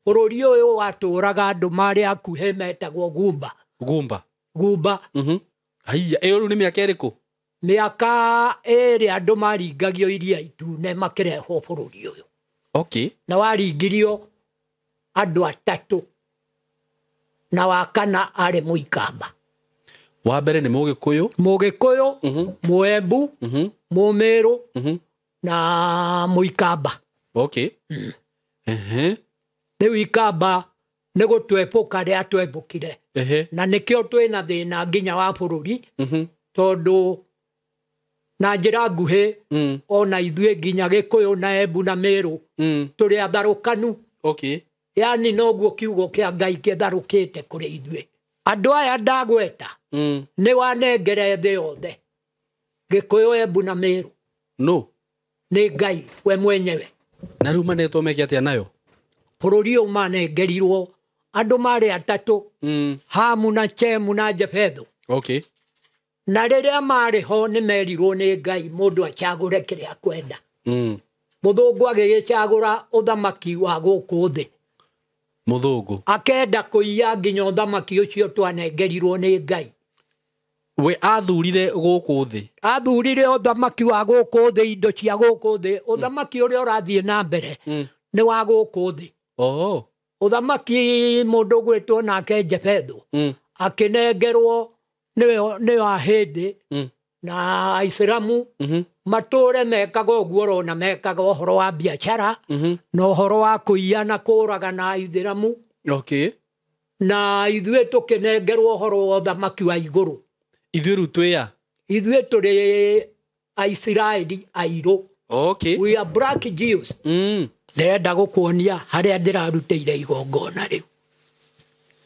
Bũrũri ũyũ watũraga andũ marĩ akuhĩ metagwo Gumba. Gumba. Gumba. Haiya, ĩyo rĩu nĩ mĩaka ĩrĩkũ? Mĩaka ĩrĩa andũ maringagio iria itune makĩrehwo bũrũri ũyũ. Okay. Na waringirio andũ atatũ na wa kana arĩ Mũikamba. Wa mbere nĩ Mũgĩkũyũ. Mũgĩkũyũ, Mũembu, Mũmĩrũ na Mũikamba. Okay. Rĩu Ikamba nĩ gũtwebũka rĩatwebũkire. Na nĩkĩo twĩna thĩna nginya wa bũrũri, tondũ na njĩra nguhĩ ona ithuĩ nginya Gĩkũyũ na Embu na Mĩrũ tũrĩ atharũkanu. Okay. Yani noguo kiugo kĩa Ngai kĩtharũkĩte kũrĩ ithuĩ. Andũ aya ndagweta nĩ wanengere thĩ yothe, Gĩkũyũ, Embu na Mĩrũ. No. Nĩ Ngai we mwenyewe. Na rĩu manetwo meke atĩa nayo? Bũrũri ũyũ manengerirwo andũ marĩ atatũ, Hamu na Chemu na Jefethu. Okay. Na rĩrĩa marĩ ho nĩ merirwo nĩ Ngai mũndũ acagũre kĩrĩa akwenda. Mũthũngũ agĩgĩcagũra ũthamaki wa gũkũ thĩ. Mũthũngũ akenda kũiya nginya ũthamaki ũcio twanengerirwo nĩ Ngai. We athurire gũkũ thĩ. Athurire ũthamaki wa gũkũ thĩ, indo cia gũkũ thĩ. Ũthamaki ũrĩa ũrathiĩ na mbere nĩ wa gũkũ thĩ. Oh. Ũthamaki mũndũ ũgwĩtwo nake Jefethu akĩnengerwo nĩwe Ahĩndĩ na Aithĩramu matũre mekaga ũguo ũrona mekaga ũhoro wa biacara na ũhoro wa kũiya na kũũraga na Aithĩramu. Okay. Na ithuĩ tũkĩnengerwo ũhoro wa ũthamaki wa igũrũ. Ithuĩ rĩu twĩ a? Ithuĩ tũrĩ Aisiraeli airũ. Okay. We are black Jews. Ndĩrenda gũkuonia harĩa ndĩrarutĩire igongona rĩu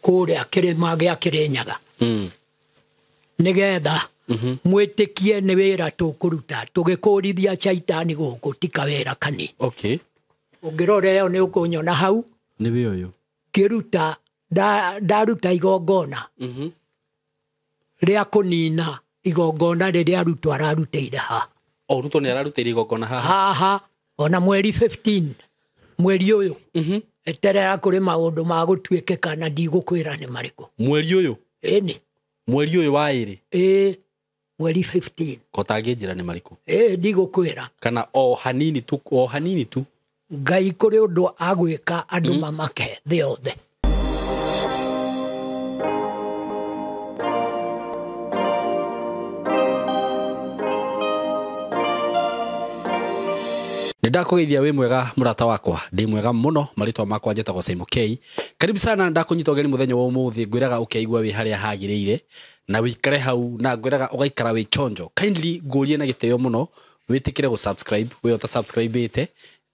kũrĩa kĩrĩma gĩa Kĩrĩnyaga. Nĩgetha mwĩtĩkie nĩ wĩra tũkũruta tũgĩkũrithia caitani gũkũ ti kawĩra kanini. Okay. Ũngĩrora ĩyo nĩ ũkũnyona hau. Nĩ wĩ ũyũ. Ngĩruta, ndaruta igongona rĩa kũnina igongona rĩrĩa Ruto ararutĩire haha. O Ruto nĩ ararutĩire igongona haha. Haha ona mweri 15 mweri ũyũ. Eterera kũrĩ maũndũ ma gũtuĩkĩka na ndigũkwĩra nĩ marĩkũ. Mweri ũyũ? Ĩni. Mweri ũyũ wa ĩrĩ? Ĩĩ, mweri 15. Ko tangĩnjĩra nĩ marĩkũ? Ĩĩ, ndigũkwĩra. Kana o hanini tu, o hanini tu. Ngai kũrĩ ũndũ agwĩka andũ mamake thĩ yothe. Nĩ ndakũgeithia wĩ mwega mũrata wakwa, ndĩ mwega mũno, marĩtwa makwa njĩtagwo Simon K. Karibu sana, ndakũnyita ũgeni mũthenya wa ũmũthĩ, ngwĩraga ũkeigua wĩ harĩa hagĩrĩire na wĩikare hau, na ngwĩraga ũgaikara wĩ chonjo. Kindly ngũrie na gĩtĩo mũno wĩtĩkĩre gũ-subscribe, we ũta-subscribe-ĩte.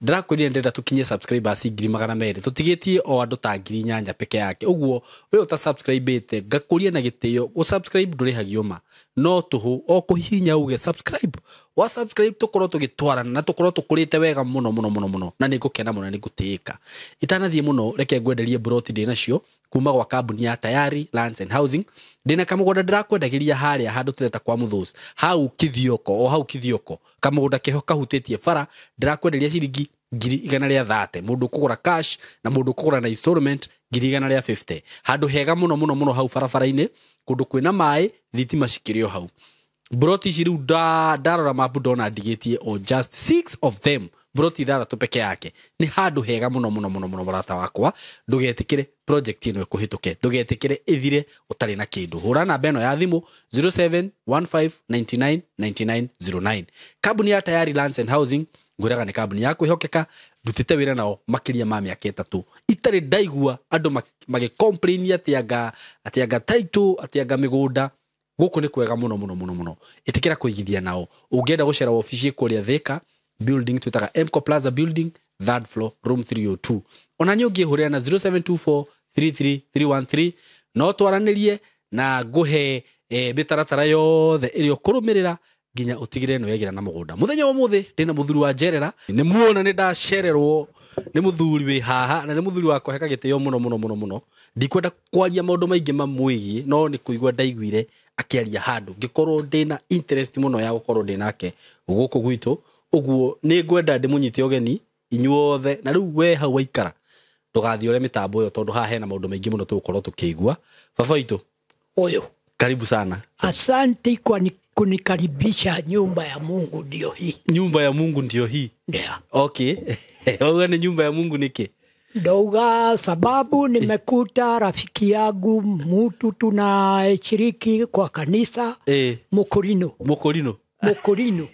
Ndĩrakwĩrire ndĩrenda tũkinye subscribers 200,000, tũtigĩtie o andũ ta 8,000 peke yake. Ũguo we ũta-subscribe-ĩte, ngakũria na gĩtĩo, gũ-subscribe ndũrĩhagio ma, no tũhũ o kũhihinya uge subscribe. Wa subscribe tũkorwo tũgĩtwarana na tũkorwo tũkũrĩte wega mũno mũno mũno mũno, na nĩngũkena mũno na nĩngũtĩĩka. Itanathiĩ mũno, reke ngwenderie broti ndĩ nacio kuma gwa kambuni ya Tayari Lands and Housing. Ndĩna kamũgũnda ndĩrakwendagĩria harĩa handũ tũreta kwa Mũthũs, hau Kithioko, o hau Kithioko, kamũgũnda keho kahutĩtie bara, ndĩrakwenderia ciringi 130,000, mũndũ ũkũgũra cash na mũndũ ũkũgũra na installment 150,000. Handũ hega mũno mũno mũno hau barabara-inĩ, kũndũ kwĩna maĩ, thitima cikĩrĩ o hau. Broti ici rĩu ndarora mapu ndona ndigĩtie o just 6 of them, broti ithathatũ peke yake. Nĩ handũ hega mũno mũno mũno mũno mũrata wakwa, ndũgetĩkĩre project ĩno ĩkũhĩtũke, ndũgetĩkĩre ĩthire ũtarĩ na kĩndũ. Hũra namba ĩno ya thimũ zero seven one five ninety nine ninety nine zero nine. Kambuni ya Tayari Lands and Housing ngwĩraga nĩ kambuni ya kwĩhokeka, ndutĩte wĩra nao makĩria ma mĩaka 3, itarĩ ndaigua andũ magĩ-complain atĩ anga title, atĩ anga mĩgũnda. Gũkũ nĩ kwega mũno mũno mũno mũno. Ĩtĩkĩra kũigithia nao. Ũngĩenda gũcera wabici kũrĩa Thika building, twĩtaga Mco Plaza building, 3rd floor, room 302. Ona nĩ ũngĩhũrĩra na zero seven two four three three three one three, no twaranĩrie na ngũhe mĩtaratara yothe ĩrĩa ũkũrũmĩrĩra nginya ũtigĩrĩre nĩ wegĩra na mũgũnda. Mũthenya wa ũmũthĩ ndĩna mũthuri wa njerera, nĩ muona nĩ ndacererwo nĩ mũthuri wĩ haha, na nĩ mũthuri wa kũheka gĩtĩo mũno mũno mũno mũno. Ndikwenda kwaria maũndũ maingĩ mamwĩgiĩ, no nĩ kũigua ndaiguire akĩaria handũ ngĩkorwo ndĩna interest mũno ya gũkorwo ndĩ nake gũkũ gwitũ. Ũguo nĩ ngwenda ndĩmũnyite ũgeni inyuothe, na rĩu we hau waikara Ndũgathiĩ ũrĩa mĩtambo ĩyo tondũ haha hena maũndũ maingĩ mũno tũgũkorwo tũkĩigua. Baba witũ, Ũyũ. Karibu sana. Asante kwa kunikaribisha. Nyumba ya Mungu ndio hii. Nyumba ya Mungu ndio hii. Ndio. Okay. Wauga nĩ nyumba ya Mungu nĩkĩ? Ndauga sababu nimekuta rafiki yangu mutu tunashiriki kwa kanisa. Mukorino. Mukorino. Mukorino.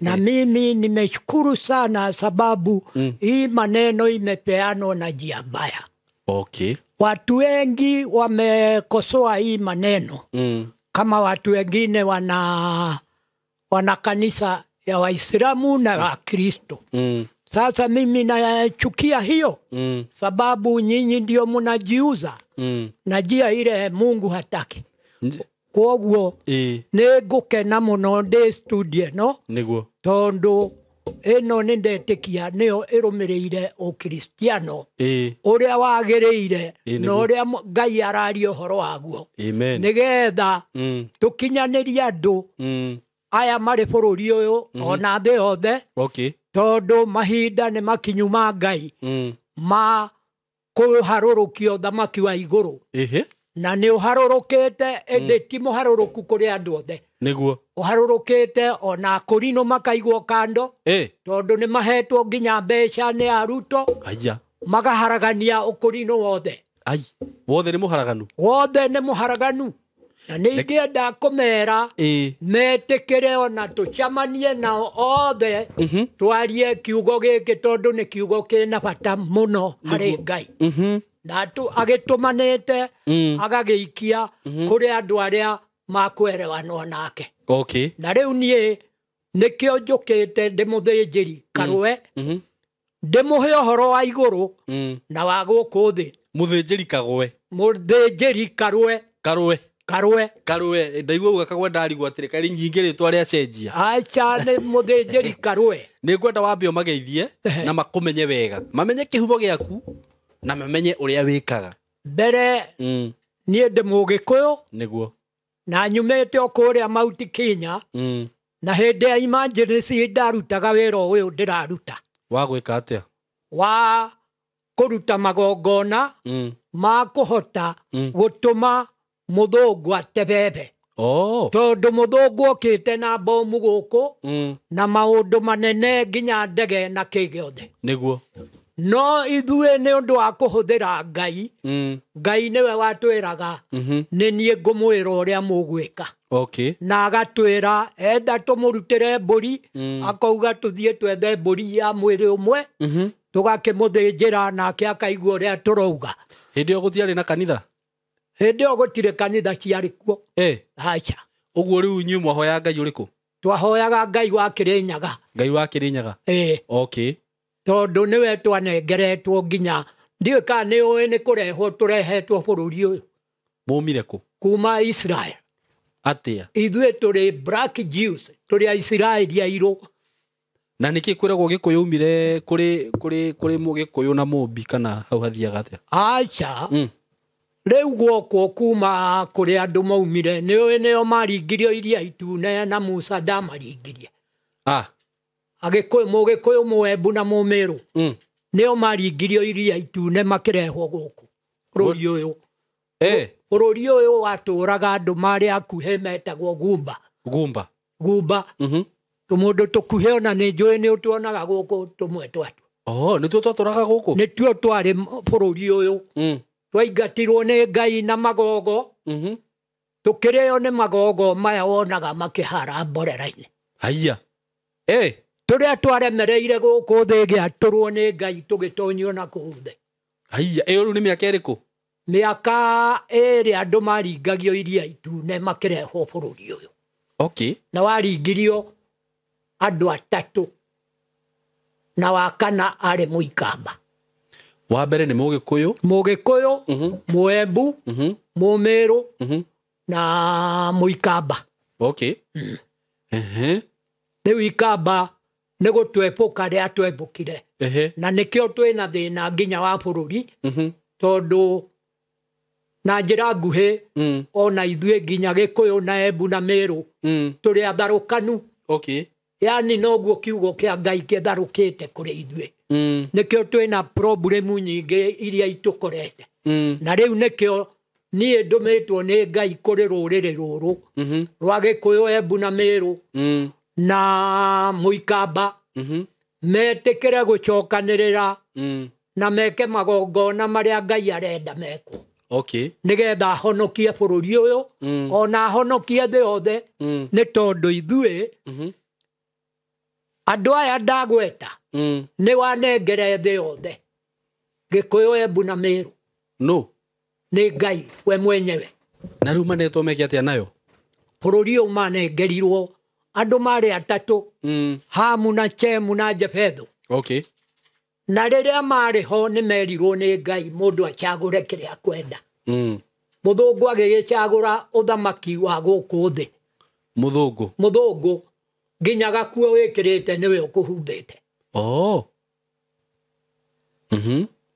Na mimi nimeshukuru sana sababu hii maneno imepeanwa na njia mbaya. Okay. Watu wengi wamekosoa hii maneno. Kama watu wengine wana kanisa ya Waislamu na Wakristo. Sasa mimi nachukia hiyo. Sababu nyinyi ndio mnajiuza. Na njia ile Mungu hataki. Kwoguo nĩ ngũkena mũno ndĩ studio ĩno. Nĩguo. Tondũ ĩno nĩ ndetĩkia nĩyo ĩrũmĩrĩire ũkristiano ũrĩa wagĩrĩire na ũrĩa Ngai araria ũhoro waguo. Amen. Nĩgetha tũkinyanĩrie andũ aya marĩ bũrũri ũyũ ona thĩ yothe. Okay. Tondũ mahinda nĩ makinyu ma Ngai ma kũharũrũkia ũthamaki wa igũrũ. Na nĩ ũharũrũkĩte ĩndĩ ti mũharũrũku kũrĩ andũ othe. Nĩguo. Ũharũrũkĩte ona akũrinũ makaigwo kando. Tondũ nĩ mahetwo nginya mbeca nĩ arutwo. Aya. Magaharagania ũkũrinũ wothe. Ai, wothe nĩ mũharaganu? Wothe nĩ mũharaganu. Na nĩ ingĩenda kũmera metĩkĩre ona tũcemanie nao othe twarie kiugo gĩkĩ tondũ nĩ kiugo kĩna bata mũno harĩ Ngai. Na agĩtũmanĩte agagĩikia kũrĩ andũ arĩa makwerewanwo nake. Okay. Na rĩu niĩ nĩkĩo njũkĩte ndĩmũthĩnjĩri Karũe, ndĩmũhe ũhoro wa igũrũ na wa gũkũ thĩ. Mũthĩnjĩri Kagwe. Mũthĩnjĩri Karũe. Karũe. Karũe. Karũe. Ndaigua uga Kagwe ndarigwo atĩrĩ, kaĩ nyingĩ rĩtwa rĩa cenjia. Aca, nĩ mũthĩnjĩri Karũe. Nĩ ngwenda wambe ũmageithie na makũmenye wega. Mamenye kĩhumo gĩaku na mamenye ũrĩa wĩkaga. Mbere niĩ ndĩ Mũgĩkũyũ. Nĩguo. Na nyumĩte o kũrĩa Mount Kenya. Na hĩndĩ ya emergency ndarutaga wĩra ũyũ ndĩraruta. Wa gwĩka atĩa? Wa kũruta magongona ma kũhota gũtũma mũthũngũ atebebe. Tondũ mũthũngũ okĩte na bomu gũkũ na maũndũ manene nginya ndege na kĩ gĩothe. Nĩguo. No ithuĩ nĩ ũndũ wa kũhũthĩra Ngai. Ngai nĩwe watwĩraga nĩ niĩ ngũmwĩra ũrĩa mũgwĩka. Okay. Na agatwĩra enda tũmũrutĩre mbũri, akauga tũthiĩ twethe mbũri ya mwĩrĩ ũmwe, tũgakĩmũthĩnjĩra nake akaigua ũrĩa tũrauga. Hĩndĩ ĩyo gũtiarĩ na kanitha? Hĩndĩ ĩyo gũtirĩ kanitha ciarĩ kuo. Aca. Ũguo rĩu inyuĩ mwahoyaga Ngai ũrĩkũ? Twahoyaga Ngai wa Kĩrĩnyaga. Ngai wa Kĩrĩnyaga? Okay. Tondũ nĩwe twanengeretwo nginya ndiũĩ kana nĩ ũĩ nĩ kũrehwo tũrehetwo bũrũri ũyũ. Maumire kũ? Kuma Israel. Atĩa? Ithuĩ tũrĩ black Jews, tũrĩ Aisiraeli airũ. Na nĩkĩ kwĩragwo Gĩkũyũ umire kũrĩ Mũgĩkũyũ na Mũmbi kana hau hathiaga atĩa? Aca. Rĩu gwokwo kuma kũrĩ andũ maumire, nĩũĩ nĩo maringirio iria itune na Musa ndamaringirie. Agĩkũyũ, Mũgĩkũyũ, Mũembu na Mũmĩrũ. Nĩo maringirio iria itune makĩrehwo gũkũ bũrũri ũyũ. Bũrũri ũyũ watũraga andũ marĩ akuhĩ metagwo Gumba. Gumba. Gumba. Tũmũndũ tũkuhĩ ona nĩ njũĩ nĩ ũtuonaga gũkũ tũmwe twatuo. Oh, nĩtuo twatũraga gũkũ? Nĩtuo twarĩ bũrũri ũyũ. Twaingatirwo nĩ Ngai na magogo. Tũkĩrĩo nĩ magogo maya wonaga makĩhara mborera-inĩ. Haiya. Tũrĩa twaremereire gũkũ thĩ gĩatũrwo nĩ Ngai tũgĩtonyio na kũu thĩ. Haiya, ĩyo rĩu nĩ mĩaka ĩrĩkũ? Mĩaka ĩrĩ andũ maringagio iria itune makĩrehwo bũrũri ũyũ. Okay. Na waringirio andũ atatũ na wa kana arĩ Mũikamba. Wa mbere nĩ Mũgĩkũyũ. Mũgĩkũyũ, Mũembu, Mũmĩrũ na Mũikamba. Okay. Rĩu Ikamba nĩ gũtwebũka rĩa twebũkire. Na nĩkĩo twĩna thĩna nginya wa bũrũri, tondũ na njĩra nguhĩ, ona ithuĩ nginya Gĩkũyũ na Embu na Mĩrũ, tũrĩ atharũkanu. Okay. Yani noguo kiugo kĩa Ngai kĩtharũkĩte kũrĩ ithuĩ. Nĩkĩo twĩna problem nyingĩ iria itũkorete. Na rĩu nĩkĩo niĩ ndũmĩtwo nĩ Ngai kũrĩ rũrĩrĩ rũrũ rwa Gĩkũyũ, Embu na Mĩrũ na Mũikamba, metĩkĩre gũcokanĩrĩra na meke magongona marĩa Ngai arenda mekwo, nĩgetha ahonokie bũrũri ũyũ, ona ahonokie thĩ yothe. Nĩ tondũ ithuĩ andũ aya ndagweta nĩ wanengere thĩ yothe, Gĩkũyũ, Embu na Mĩrũ. No. Nĩ Ngai we mwenyewe. Na rĩu manetwo meke atĩa nayo? Bũrũri ũyũ manengerirwo andũ marĩ atatũ, Hamu na Chemu na Jefethu. Na rĩrĩa marĩ ho nĩ merirwo nĩ Ngai mũndũ acagũre kĩrĩa akwenda. Mũthũngũ agĩgĩcagũra ũthamaki wa gũkũ thĩ. Mũthũngũ. Mũthũngũ nginya gakuo wĩkĩrĩte nĩwe ũkũhumbĩte. Oh.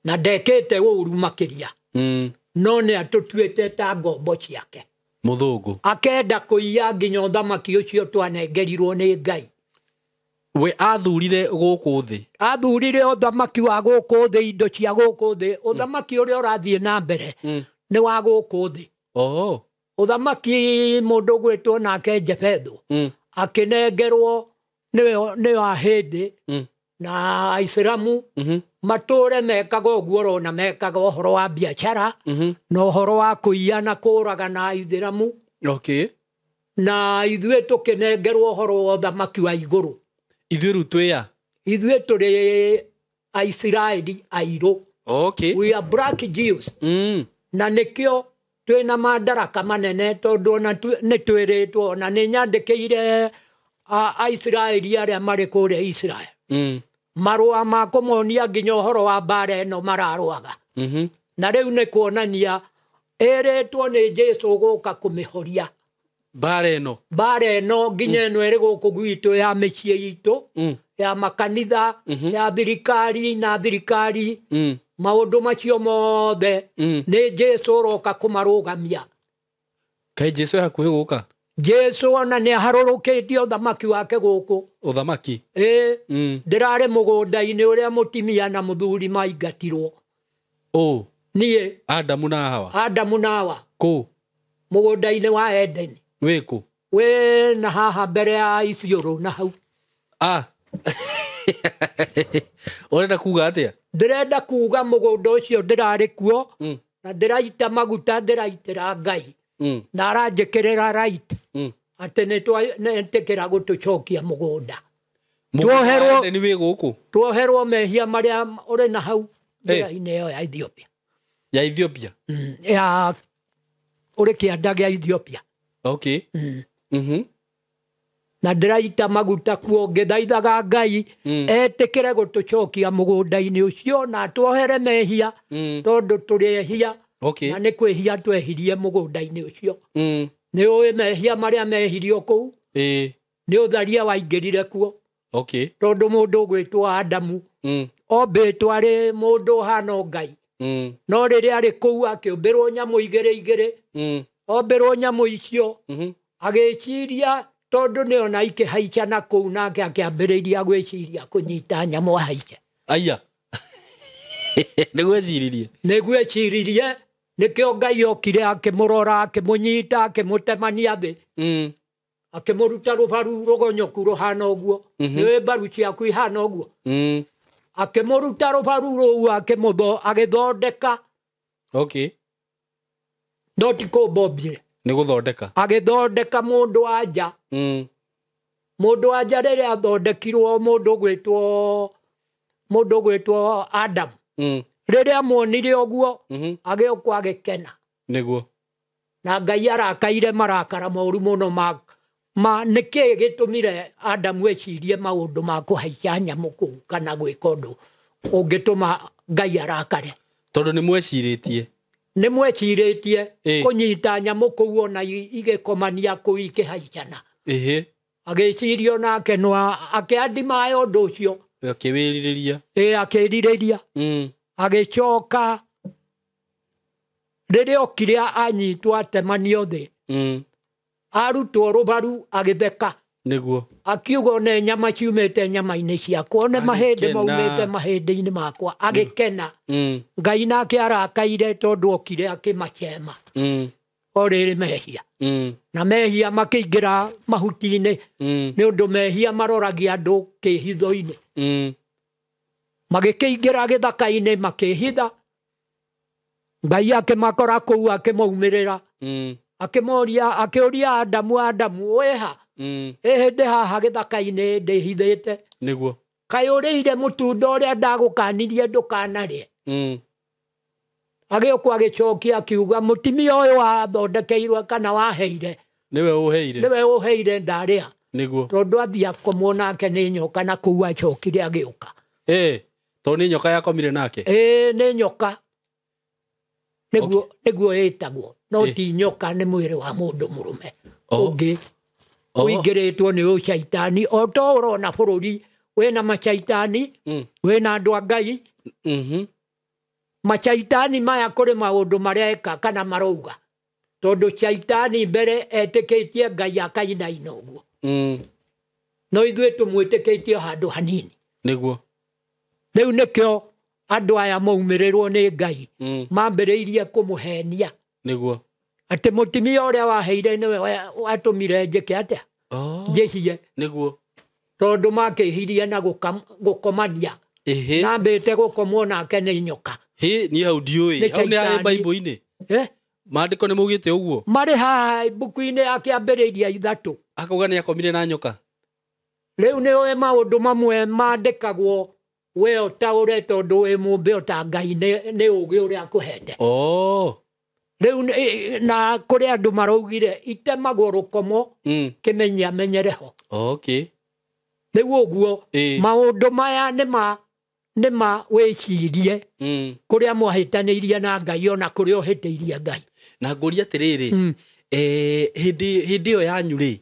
Na ndekĩte ũru makĩria. No nĩ atũtuĩte ta ngombo ciake. Mũthũngũ. Akenda kũiya nginya ũthamaki ũcio twanengerirwo nĩ Ngai. We athurire gũkũ thĩ. Athurire ũthamaki wa gũkũ thĩ, indo cia gũkũ thĩ. Ũthamaki ũrĩa ũrathiĩ na mbere nĩ wa gũkũ thĩ. Oh. Ũthamaki mũndũ ũgwĩtwo nake Jefethu akĩnengerwo nĩwe wa hĩndĩ na Aithĩramu matũre mekaga ũguo ũrona mekaga ũhoro wa biacara na ũhoro wa kũiya na kũũraga na Aithĩramu. Na ithuĩ tũkĩnengerwo ũhoro wa ũthamaki wa igũrũ. Ithuĩ rĩu twĩ a? Ithuĩ tũrĩ Aisiraeli airũ. We are black Jews. Na nĩkĩo twĩna mandaraka manene tondũ ona nĩ twĩrĩtwo na nĩ nyandĩkĩire Aisiraeli arĩa marĩ kũrĩa Israel. Marũa ma kũmonia nginya ũhoro wa mbara ĩno mararũaga. Na rĩu nĩ kuonania ĩrĩtwo nĩ Jesũ gũka kũmĩhoria. Mbara ĩno. Mbara ĩno nginya ĩno ĩrĩ gũkũ gwitũ ya mĩciĩ itũ, ya makanitha, ya thirikari na thirikari. Maũndũ macio mothe nĩ Jesũ ũroka kũmarũgamia. Kaĩ Jesũ e hakuhĩ gũka? Jesũ ona nĩ aharũrũkĩtie ũthamaki wake gũkũ. Ũthamaki? Ĩĩ. Ndĩrarĩ mũgũnda-inĩ ũrĩa mũtumia na mũthuri maingatirwo. Ũ? Niĩ. Adamu na Hawa? Adamu na Hawa. Kũ? Mũgũnda-inĩ wa Edeni. Wĩ kũ? Wĩ na haha mbere ya Isiolo na hau. Ah. Ũrenda kuga atĩa? Ndĩrenda kuga mũgũnda ũcio ndĩrarĩ kuo, na ndĩraita maguta ndĩraitĩra Ngai. Na aranjĩkĩrĩra right. Atĩ nĩetĩkĩra gũtũcokia mũgũnda. Tuoherwo nĩ wĩ gũkũ? Tuoherwo mehia marĩa ũrĩ na hau njĩra-inĩ ĩyo ya Ethiopia. Ya Ethiopia? Ya ũrĩ kĩanda gĩa Ethiopia. Na ndĩraita maguta kuo ngĩthaithaga Ngai etĩkĩre gũtũcokia mũgũnda-inĩ ũcio na tuohere mehia tondũ tũrĩ ehia. Na nĩ kwĩhia twehirie mũgũnda-inĩ ũcio. Nĩ ũĩ mehia marĩa mehirio kũu? Nĩ ũtharia waingĩrire kuo. Tondũ mũndũ ũgwĩtwo Adamu ombĩtwo arĩ mũndũ ũhana Ngai. No rĩrĩa arĩ kũu akĩũmbĩrwo nyamũ igĩrĩ igĩrĩ, ombĩrwo nyamũ icio, agĩciria tondũ nĩ ona ikĩhaica na kũu, nake akĩambĩrĩria gwĩciria kũnyita nyamũ ahaice. Aya. Nĩ gwĩciririe. Nĩ gwĩciririe, nĩkĩo Ngai okire akĩmũrora, akĩmũnyita, akĩmũtemania thĩ. Akĩmũruta rũbaru rũgonyoku rũhana ũguo. Nĩũĩ mbaru ciaku ihana ũguo. Akĩmũruta rũbaru rũu, agĩthondeka. No ti kũmbombire. Nĩ gũthondeka. Agĩthondeka mũndũ wa nja. Mũndũ wa nja rĩrĩa athondekirwo mũndũ ũgwĩtwo Adam. Rĩrĩa muonire ũguo, agĩũka agĩkena. Nĩguo. Na Ngai arakaire marakara moru mũno ma nĩkĩĩ gĩtũmire Adamu ecirie maũndũ ma kũhaica nyamũ kũu kana gwĩka ũndũ ũngĩtũma Ngai arakare. Tondũ nĩ mwecirĩtie. Nĩ mwecirĩtie kũnyita nyamũ kũu ona igĩkomania kũu ikĩhaicana. Agĩcirio nake no akĩandimae ũndũ ũcio. Akĩwĩrirĩria. Akĩrirĩria. Agĩcoka rĩrĩa okire anyitwo atemanio thĩ. Arutwo rũbaru agĩtheka. Nĩguo. Akiuga one nyama ciumĩte nyama-inĩ ciakwa, one mahĩndĩ Agĩkena. maumĩte mahĩndĩ-inĩ makwa, agĩkena. Mm. Ngai nake arakaire tondũ okire akĩmacema. O rĩrĩ mehia. Na mehia makĩingĩra mahuti-inĩ. Nĩ ũndũ mehia maroragia andũ kĩhitho-inĩ. Magĩkĩingĩra gĩthaka-inĩ makĩhitha. Ngai akĩmakora kũu akĩmaumĩrĩra. Akĩmoria, akĩũria Adamu, Adamu wĩha? Ĩhĩ ndĩ haha gĩthaka-inĩ ndĩhithĩte. Nĩguo. Kaĩ ũrĩire mũtunda ũrĩa ndagũkanirie ndũkanarĩe? Agĩũka agĩcokia akiuga mũtumia ũyũ wathondekeirwo kana waheire Nĩwe ũheire. Nĩwe ũheire ndarĩa. Nĩguo. Tondũ athiĩ akomwo nake nĩ nyoka na kũu acokire agĩũka. Tondũ nĩ nyoka yakomire nake. Ĩĩ nĩ nyoka. Nĩguo nĩguo ĩtagwo. No ti nyoka, nĩ mwĩrĩ wa mũndũ mũrũme. Ũngĩ ũingĩrĩtwo nĩ ũcaitani. O to ũrona bũrũri wĩna macaitani, wĩna andũ a Ngai. Macaitani maya kũrĩ maũndũ mareka kana marauga. Tondũ caitani mbere etĩkĩtie Ngai akainaina ũguo. No ithuĩ tũmwĩtĩkĩtie handũ hanini. Nĩguo. Rĩu nĩkĩo andũ aya maumĩrĩrwo nĩ Ngai. Mambĩrĩirie kũmũhenia. Nĩguo. Atĩ mũtumia ũrĩa waheire nĩwe watũmire njĩke atĩa? Njĩhie. Nĩguo. Tondũ makĩhirie na gũkomania. Ĩhĩ. Nambĩte gũkomwo nake nĩ nyoka. Hĩ, niĩ hau ndiũĩ. Nĩ Hau nĩ harĩ caitani. Bible-inĩ. Eh? Maandĩko nĩ maugĩte ũguo. Marĩ haha ibuku-inĩ ya kĩambĩrĩria 3. Akauga nĩ akomire na nyoka. Rĩu nĩ ũĩ maũndũ mamwe mandĩkagwo we ũtaũre tondũ wĩ mũmbe ota Ngai nĩ ũgĩ ũrĩa akũhete. Rĩu na kũrĩ andũ maraugire itemagwo rũkomo kĩmenyi amenyere ho. Okay. Rĩu ũguo maũndũ maya nĩ ma wĩcirie kũrĩa mwahĩtanĩirie na Ngai ona kũrĩa ũhĩtĩirie Ngai. Na ngũria atĩrĩrĩ, hĩndĩ ĩyo yanyu rĩ,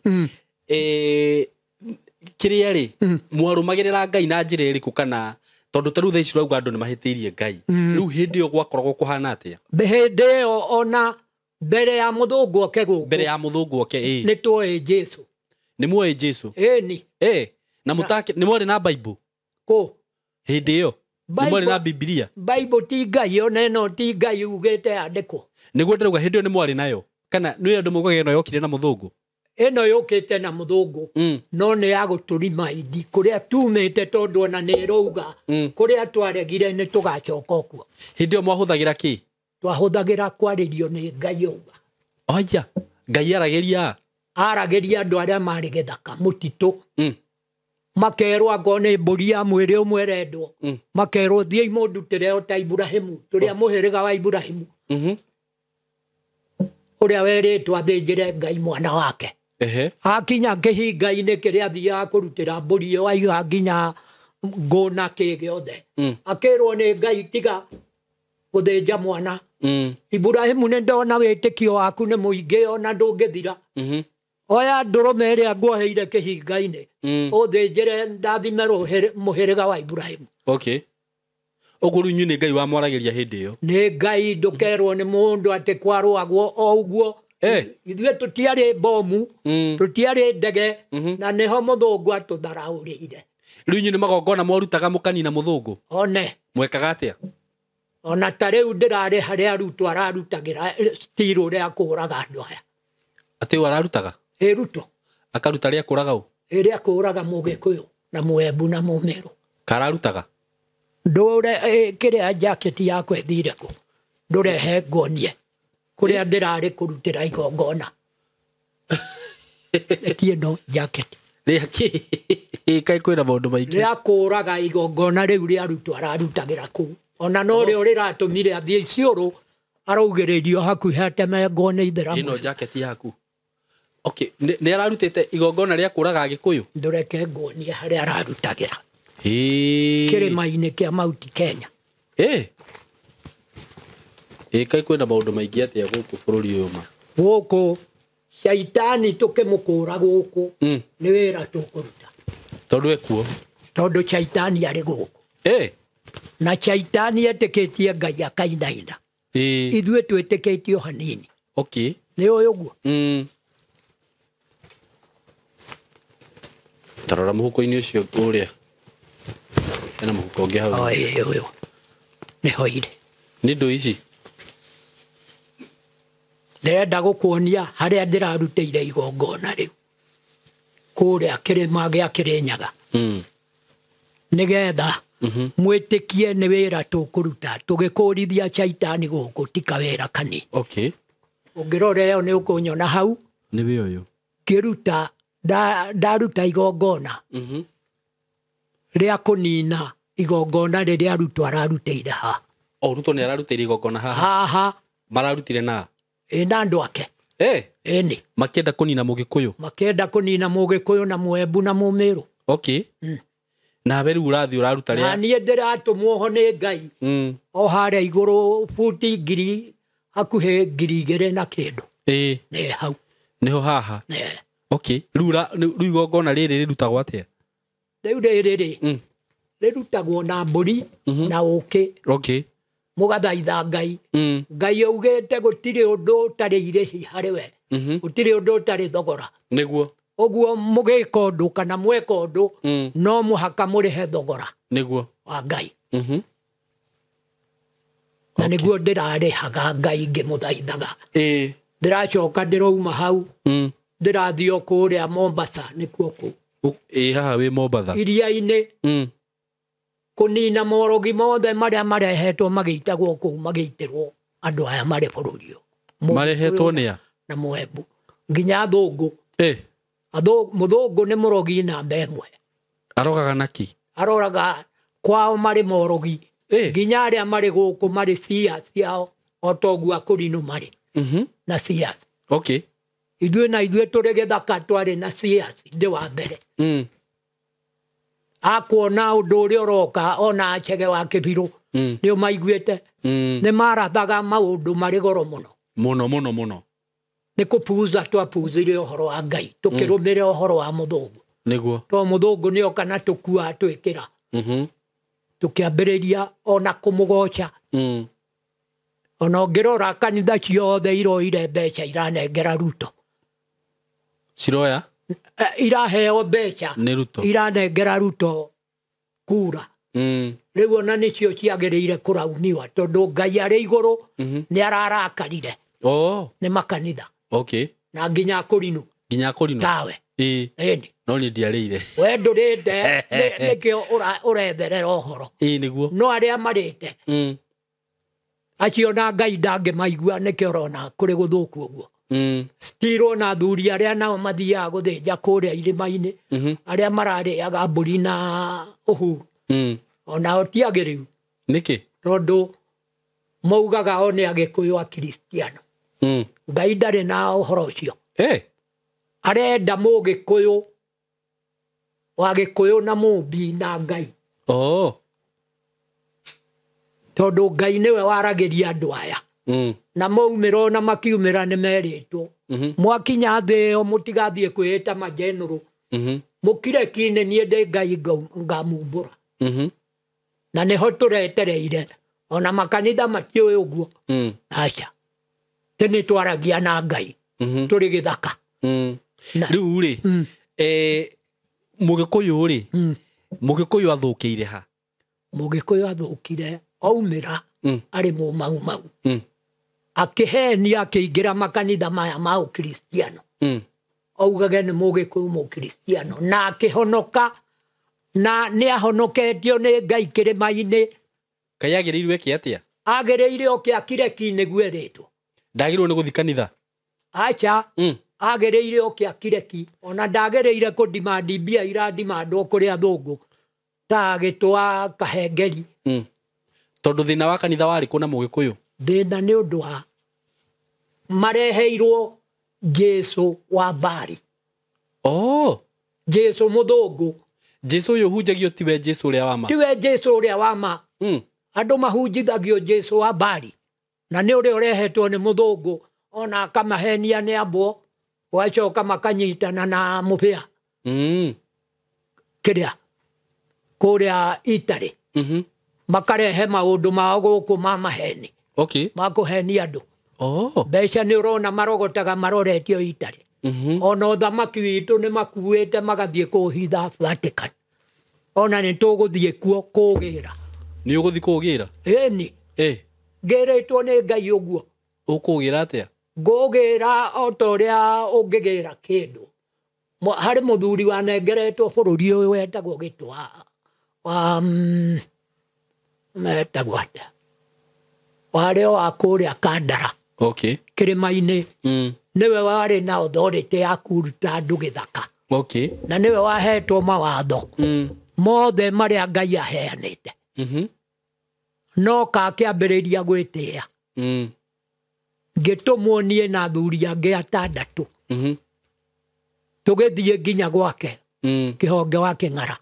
kĩrĩa rĩ, mwarũmagĩrĩra Ngai na njĩra ĩrĩkũ kana tondũ ta rĩu thaa ici ũrauga andũ nĩ mahĩtĩirie Ngai. Rĩu hĩndĩ ĩyo gwakoragwo kũhana atĩa? Hĩndĩ ĩyo ona mbere ya mũthũngũ oke gũkũ. Mbere ya mũthũngũ oke, ĩĩ. Nĩ tuoĩ Jesũ. Nĩ muoĩ Jesũ? Ĩni. Na mũtake nĩ mwarĩ na Bible? Kũ? Hĩndĩ ĩyo? Nĩ mwarĩ na Bibilia? Bible ti Ngai ona ĩno ti Ngai ugĩte yandĩkwo. Nĩguo ndĩrauga hĩndĩ ĩyo nĩ mwarĩ nayo? Kana nĩ andũ maugaga ĩno yokire na mũthũngũ? Ĩno yũkĩte na mũthũngũ. No nĩ ya gũtũrima indi kũrĩa tumĩte tondũ ona nĩ ĩrauga kũrĩa twaregire nĩ tũgacoka okuo. Hĩndĩ ĩyo mwahũthagĩra kĩ? Twahũthagĩra kwarĩrio nĩ Ngai auga. Aya, Ngai aragĩria? Aragĩria andũ arĩa marĩ gĩthaka mũtitũ. Makerwo angorwo nĩ mbũri ya mwĩrĩ ũmwe ĩrendwo. Makerwo thiĩi mũndutĩre o ta Iburahĩmu, tũrĩa mũhĩrĩga wa Iburahĩmu. Ũrĩa werĩtwo athĩnjĩre Ngai mwana wake. Akinya kĩhinga-inĩ kĩrĩa athiaga kũrutĩra mbũri ĩyo aiga nginya ngũ na kĩ gĩothe. Akĩrwo nĩ Ngai tiga gũthĩnja mwana. Iburahĩmu nĩ ndona wĩtĩkio waku nĩ mũingĩ ona ndũngĩthira. Oya ndũrũme ĩrĩa nguoheire kĩhinga-inĩ. Ũthĩnjĩre ndathime mũhĩrĩga wa Iburahĩmu. Okay. Ũguo rĩu inyuĩ nĩ Ngai wamwaragĩria hĩndĩ ĩyo? Nĩ Ngai, ndũkerwo nĩ mũndũ atĩ kwarũagwo o ũguo. Ithuĩ tũtiarĩ bomu, tũtiarĩ ndege, na nĩho mũthũngũ atũtharaũrĩire. Rĩu inyuĩ nĩ magongona mwarutaga mũkanina mũthũngũ? One. Mwekaga atĩa? Ona ta rĩu ndĩrarĩ harĩa Ruto ararutagĩra steel ũrĩa akũraga andũ aya. Atĩ ũyũ ararutaga? Ĩ Ruto. Akaruta rĩa kũraga ũ? Ĩ rĩa kũraga Mũgĩkũyũ na Mũembu na Mũmĩrũ. Kararutaga? Ndũre, kĩrĩa jacket yakwa ĩthire kũ? Ndũrehe nguonie. Kũrĩa ndĩrarĩ kũrutĩra igongona. Ĩtie no jacket. Rĩa kĩ? Kaĩ kwĩna maũndũ maingĩ. Rĩa kũraga igongona rĩu rĩa Ruto ararutagĩra kũu. Ona no rĩo rĩratũmire athiĩ Isiolo araugĩrĩrio hakuhĩ atemengwo nĩ itheramu. Ĩno jacket yaku. Okay, nĩ ararutĩte igongona rĩa kũraga Agĩkũyũ? Ndũreke nguonie harĩa ararutagĩra. Kĩrĩma-inĩ kĩa Mount Kenya. Kaĩ kwĩna maũndũ maingĩ atĩa gũkũ bũrũri ũyũ ma? Gũkũ caitani tũkĩmũkũra gũkũ nĩ wĩra tũkũruta. Tondũ ekuo? Tondũ caitani arĩ gũkũ. Na caitani etĩkĩtie Ngai akainaina. Ithuĩ twĩtĩkĩtie o hanini. Okay. Nĩ ũĩ ũguo? Tarora mũhuko-inĩ ũcio ũrĩa hena mũhuko ũngĩ hau. O ĩĩ, ũyũ nĩho irĩ. Nĩ ndũ ici. Ndĩrenda gũkuonia harĩa ndĩrarutĩire igongona rĩu kũrĩa kĩrĩma gĩa Kĩrĩnyaga, nĩgetha mwĩtĩkie nĩ wĩra tũkũruta tũgĩkũrithia caitani gũkũ, ti kawĩra kanini. Okay. Ũngĩrora ĩyo nĩ ũkũnyona hau Nĩ wĩ ũyũ. Ngĩruta ndaruta igongona rĩa kũnina igongona rĩrĩa Ruto ararutĩire haha. O Ruto nĩ ararutĩire igongona haha. Haha. Mararutire na? Ĩ, na andũ ake. Ĩni. Makĩenda kũnina Mũgĩkũyũ. Makĩenda kũnina Mũgĩkũyũ na Mũembu na Mũmĩrũ. Okay. Nawe rĩu ũrathiĩ ũraruta Na rĩa. niĩ ndĩratũmwo ho nĩ Ngai. O harĩa igũrũ buti ngiri hakuhĩ 2,000 na kĩndũ. Ĩ. Nĩ hau. Nĩho haha. Nĩ. Okay. Rĩu igongona rĩrĩ rĩrutagwo atĩa? Rĩu rĩrĩ rĩ, rĩrutagwo na mbũri na ũkĩ. Okay. Mũgathaitha Ngai. Ngai augĩte gũtirĩ ũndũ ũtarĩ irĩhi harĩ we. Gũtirĩ ũndũ ũtarĩ thogora. Nĩguo. Ũguo mũgĩka ũndũ kana mweka ũndũ, no mũhaka mũrĩhe thogora. Nĩguo. Wa Ngai. Na nĩguo ndĩrarĩhaga Ngai ngĩmũthaithaga. Ndĩracoka ndĩrauma hau. Ndĩrathiĩ o kũrĩa Mombasa nĩkuo kũu. Ĩ, haha wĩ Mombasa. Iria-inĩ. Kũnina morogi mothe marĩa marehetwo magĩitagwo kũu, magĩitĩrwo andũ aya marĩ bũrũri ũyũ. Marehetwo nĩ a? Na Mũembu. Nginya athũngũ. Mũthũngũ nĩ mũrogi namba ĩmwe. Arogaga naki? Aroraga kwao marĩ morogi. Nginya arĩa marĩ gũkũ marĩ cia ciao o ta ũguo akũrinũ marĩ. Na cia. Okay. Ithuĩ na ithuĩ tũrĩ gĩthaka twarĩ na cia ndĩ wa mbere. Akuona ũndũ ũrĩa ũroka ona Achege wa Kĩbirũ. Nĩ ũmaiguĩte. Nĩ marathaga maũndũ marĩ goro mũno. Mũno, mũno, mũno. Nĩ kũpuza twapuzire ũhoro wa Ngai, tũkĩrũmĩrĩra ũhoro wa mũthũngũ. Nĩguo. To mũthũngũ nĩ oka na tũkua twĩkĩra. Tũkĩambĩrĩria ona kũmũgoca. Ona ũngĩrora kanitha ciothe iroire mbeca iranengera Ruto. Ciroya? Iraheo mbeca. Nĩ Ruto. Iranengera Ruto kura. Rĩu ona nĩcio ciagĩrĩire kũraumiwa tondũ Ngai arĩ igũrũ nĩ ararakarire. Nĩ makanitha. Okay. Na nginya akũrinũ. Nginya akũrinũ. Tawe. Ĩ. Ĩni. No niĩ ndiarĩire. We ndũrĩte, nĩkĩo ũretherera ũhoro. Ĩ, nĩguo. No arĩa marĩte. Acio na Ngai ndangĩmaigua nĩkĩo ũrona kũrĩ gũthũku ũguo. Still ona athuri arĩa nao mathiaga gũthĩnja kũrĩa irĩma-inĩ, arĩa mararĩaga mbũri na Uhuru. Onao ti agĩrĩru. Nĩkĩ? Tondũ maugaga o nĩ Agĩkũyũ Akristiano. Ngai ndarĩ na ũhoro ũcio. Arenda Mũgĩkũyũ wa Gĩkũyũ na Mũmbi na Ngai. Tondũ Ngai nĩwe waragĩria andũ aya. Na maumĩra ona makiumĩra nĩ merĩtwo. Mwakinya thĩ ĩyo mũtigathiĩ kwĩĩta majenũrũ. Mũkire ki nĩ niĩ ndĩ Ngai ngamumbũra. Na nĩho tũretereire. Ona makanitha matiũĩ ũguo. Aca. Tene twaragia na Ngai. Tũrĩ gĩthaka. Rĩu rĩ, Mũgĩkũyũ rĩ, Mũgĩkũyũ athũkĩire ha? Mũgĩkũyũ athũkire aumĩra arĩ mũmaumau. Akĩhenia akĩingĩra makanitha maya ma Ũkristiano. Augage nĩ Mũgĩkũyũ Mũkristiano. Na akĩhonoka, na nĩ ahonoketio nĩ Ngai kĩrĩma-inĩ. Ngai agĩrĩirwo eke atĩa? Agĩrĩire oke akire ki nĩguo erĩtwo. Ndagĩrĩirwo nĩ gũthiĩ kanitha? Aca. Agĩrĩire oke akire ki. Ona ndagĩrĩire kũdimandi mbia iradimandwo kũrĩ athũngũ. Ta agĩtwa kahengeri. Tondũ thĩna wa kanitha warĩ kũ na Mũgĩkũyũ? Thĩna nĩ ũndũ wa mareheirwo Jesũ wa Bari. Jesũ mũthũngũ. Jesũ ũyũ ũhunjagio tiwe Jesũ ũrĩa wa ma? Tiwe Jesũ ũrĩa wa ma. Andũ mahunjithagio Jesũ wa Bari. Na nĩ ũrĩa ũrehetwo nĩ mũthũngũ ona akamahenia nĩ ambwo, ũgacoka makanyitana na mũbĩa. Kĩrĩa? Kũrĩa Italy. Makarehe maũndũ mao gũkũ ma maheni. Okay. Makũhenia andũ. Mbeca nĩ ũrona marogotaga maroretio Italy. Ona ũthamaki witũ nĩ makuĩte magathiĩ kũhitha Vatican. Ona nĩ tũgũthiĩ kuo kũgĩra. Nĩ ũgũthiĩ kũgĩra? Ĩni. Ngĩrĩtwo nĩ Ngai ũguo. Ũkũgĩra atĩa? Ngũgĩra o ta ũrĩa ũngĩgĩra kĩndũ. Harĩ mũthuri wanengeretwo bũrũri ũyũ wetagwo Gĩtwa wa metagwo atĩa? Warĩ o wa kũrĩa Kandara. Okay. Kĩrĩma-inĩ. Nĩwe warĩ na authority ya kũruta andũ gĩthaka. Okay. Na nĩwe wahetwo mawatho mothe marĩa Ngai aheanĩte. No kakĩambĩrĩria gwĩtĩĩa. Ngĩtũmwo niĩ na athuri angĩ atandatũ. Tũgĩthiĩ nginya gwake. Kĩhonge wa Kĩng'ara.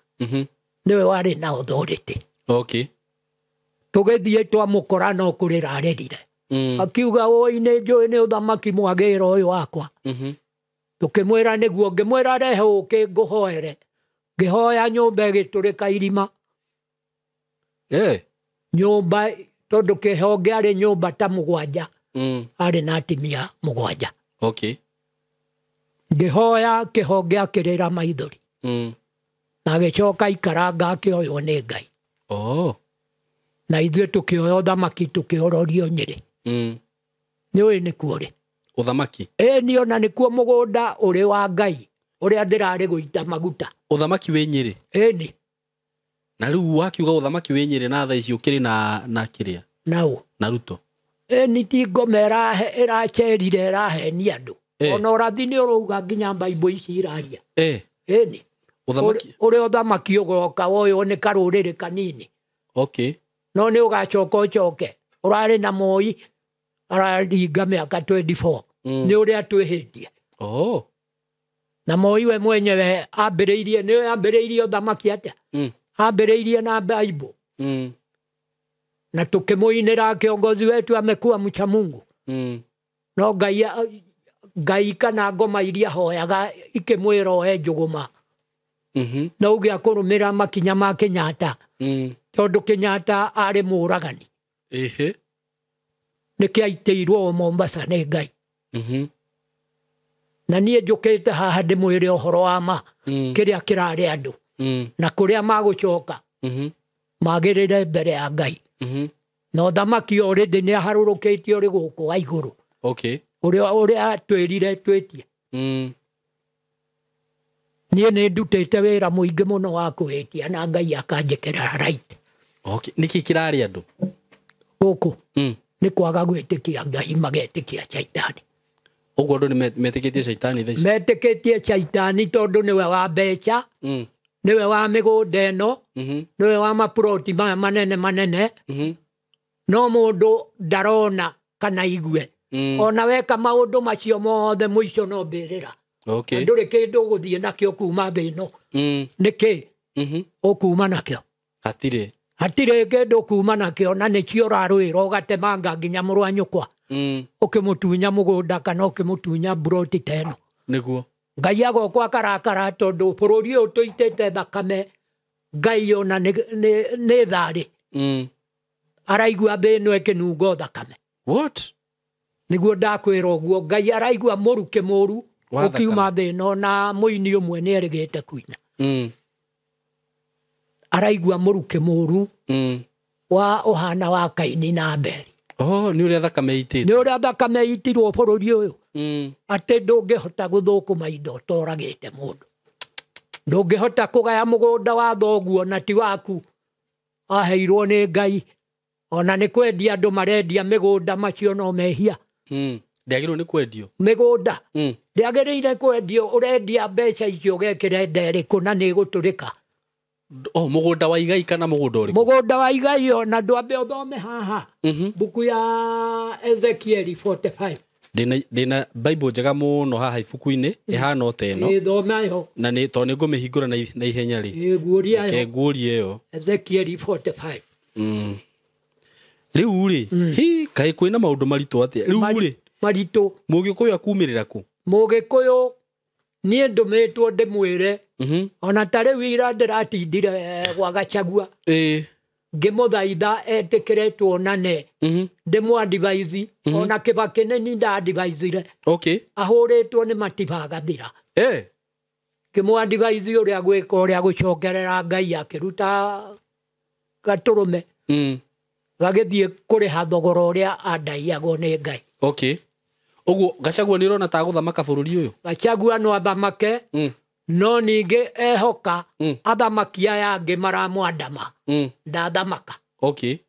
Nĩwe warĩ na authority. Okay. Tũgĩthiĩ twamũkora no kũrĩra arĩrire. Akiuga ũi nĩ njũĩ nĩ ũthamaki mwagĩra ũyũ wakwa. Tũkĩmwĩra nĩguo, ngĩmwĩra rehe ũkĩ ngũhoere. Ngĩhoya nyũmba ĩgĩtũrĩka irima. Nyũmba tondũ kĩhonge arĩ nyũmba ta mũgwanja. Arĩ na atimia mũgwanja. Okay. Ngĩhoya kĩhonge akĩrĩra maithori. Na agĩcoka ikaranga akĩoywo nĩ Ngai. Na ithuĩ tũkĩoya ũthamaki tũkĩororio Nyĩrĩ. Nĩũĩ nĩkuo rĩ? Ũthamaki? Ĩni, ona nĩkuo mũgũnda ũrĩ wa Ngai ũrĩa ndĩrarĩ gũita maguta. Ũthamaki wĩ Nyĩrĩ? Ĩni. Na rĩu wakiuga ũthamaki wĩ Nyĩrĩ na thaa ici ũkĩrĩ na kĩrĩa? Na ũ? Na Ruto. Ĩni ti ngoma ĩracerire ĩrahenia andũ. Ona ũrathi nĩ ũrauga nginya Bible ici iraria. Ĩni. Ũthamaki? Ũrĩa ũthamaki ũgoka woywo nĩ karũrĩrĩ kanini. Okay. No nĩ ũgacoka ũcoke. Ũrarĩ na Moi araringa mĩaka 24. Nĩ ũrĩa twĩhĩtie. Na Moi we mwenyewe ambĩrĩirie, nĩ ambĩrĩirie ũthamaki atĩa? Ambĩrĩirie na Bible. Na tũkĩmũinĩra kiongozi wetu amekuwa mcha Mungu. No Ngai kana ngoma iria hoyaga ikĩmwĩra oe njũgũma. No uge akũrũmĩra makinya ma Kenyatta. Tondũ Kenyatta arĩ mũũragani. Nĩkĩ aitĩirwo Mombasa nĩ Ngai. Na niĩ njũkĩte haha ndĩmwĩre ũhoro wa ma. Kĩrĩa kĩrarĩ andũ. Na kũrĩa magũcoka. Magĩrĩre mbere ya Ngai. Na ũthamaki already nĩ aharũrũkĩtio ũrĩ gũkũ wa igũrũ. Okay. Ũrĩa twĩrire twĩtie. Niĩ nĩ ndutĩte wĩra mũingĩ mũno wa kwĩtia na Ngai akanjĩkĩra right. Okay. Nĩkĩ kĩrarĩ andũ? Gũkũ. Nĩ kwaga gwĩtĩkia Ngai magetĩkia Shaitani. Ũguo andũ nĩ metĩkĩtie Shaitani thaa ici? Metĩkĩtie Shaitani tondũ nĩwe wa mbeca, nĩwe wa mĩgũnda ĩno, nĩwe wa maploti maya manene manene. No mũndũ ndarona kana igue. Ona weka maũndũ macio mothe mũico no mbĩrĩra. Okay. Na ndũrĩ kĩndũ ũgũthiĩ nakĩo kuma thĩ ĩno. Nĩkĩ? Ũkuma nakĩo? Hatirĩ. Hatirĩ kĩndũ ũkuma nakĩo, na nĩkĩo ũrarũĩra ũgatemanga nginya mũrũ wa nyũkwa. Ũkĩmũtunya mũgũnda kana ũkĩmũtunya mburoti ta ĩno. Nĩguo. Ngai agoka akarakara tondũ bũrũri ũyũ tũitĩte thakame, Ngai ona nĩ tharĩ. Araigua thĩ ĩno ĩkĩnungo thakame. What? Nĩguo ndakwĩra ũguo, Ngai araigua mũrukĩ mũru ũkiuma thĩ ĩno, na mũini ũmwe nĩ erĩgĩte kuina. Araigua mũrukĩ mũru wa ũhana wa Kaini na Abeli. Oh, nĩ ũrĩa thakame ĩitĩtwo. Nĩ ũrĩa thakame ĩitirwo bũrũri ũyũ. Atĩ ndũngĩhota gũthũkũma indo ũtoragĩte mũndũ. Ndũngĩhota kũgaya mũgũnda wa thoguo na ti waku. Aheirwo nĩ Ngai. Ona nĩ kwendia andũ marendia mĩgũnda macio no mehia. Ndĩagĩrĩirwo nĩ kwendio. Mĩgũnda. Ndĩagĩrĩire kwendio, ũrendia mbeca icio ũgekĩra nda ĩrĩkũ na nĩ ĩgũtũrĩka. Oh, mũgũnda wa igai kana mũgũnda ũrĩkũ? Mũgũnda wa igai ona ndwambe ũthome haha. Mbuku ya Ezekieli 45. Ndĩna Bible njega mũno haha ibuku-inĩ, ĩhana ta ĩno. Ĩthoma yo. Na nĩ tondũ nĩ ngũmĩhingũra na ihenya rĩ. Ĩguũria yo. Reke nguũrie ĩyo. Ezekieli 45. Rĩu rĩ, hi, kaĩ kwĩna maũndũ maritũ atĩa? Rĩu rĩ, Maritũ. Mũgĩkũyũ akumĩrĩra kũ? Mũgĩkũyũ niĩ ndũmĩtwo ndĩmwĩre. Ona ta rĩu ira ndĩratindire gwa Gachagua. Ngĩmũthaitha etĩkĩre tuonane. Ndĩmũ-advise ona Kĩbakĩ nĩ niĩ nda-advisire. Ahũrĩtwo nĩ matiba agathira. Ngĩmũ-advise ũrĩa gwĩka, ũrĩa gũcokerera Ngai, akĩruta gatũrũme. Gagĩthiĩ kũrĩha thogora ũrĩa andaiagwo nĩ Ngai. Ũguo Gachagua nĩ ũrona ta gũthamaka bũrũri ũyũ? Gachagua no athamake. No ningĩ ehoka athamaki aya angĩ maramwandama. Ndathamaka.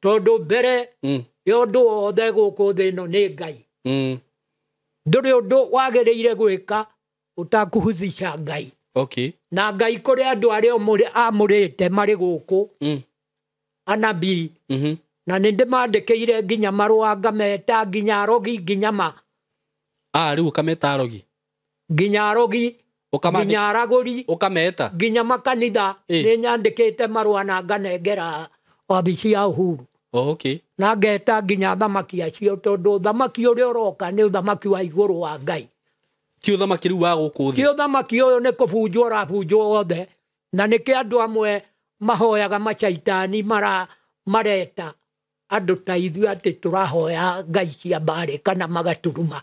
Tondũ mbere ya ũndũ wothe gũkũ thĩ ĩno nĩ Ngai. Ndũrĩ ũndũ wagĩrĩire gwĩka ũtakũhusisha Ngai. Na Ngai kũrĩ andũ arĩa amũrĩte marĩ gũkũ. Anabii. Na nĩ ndĩmandĩkĩire nginya marũa ngameta nginya arogi nginya ma. Rĩu ũkameta arogi? Nginya arogi. Nginya aragũri. Ũkameta? Nginya makanitha. Nĩ nyandĩkĩte marũa na nganengera wabici ya Uhuru. Na ngeta nginya athamaki acio tondũ ũthamaki ũrĩa ũroka nĩ ũthamaki wa igũrũ wa Ngai. Ti ũthamaki rĩu wa gũkũ thĩ? Ti ũthamaki ũyũ nĩ kũbunjwo ũrabunjwo wothe. Na nĩkĩo andũ amwe mahoyaga macaitani mareta andũ ta ithuĩ atĩ tũrahoya Ngai cia mbarĩ kana magaturuma.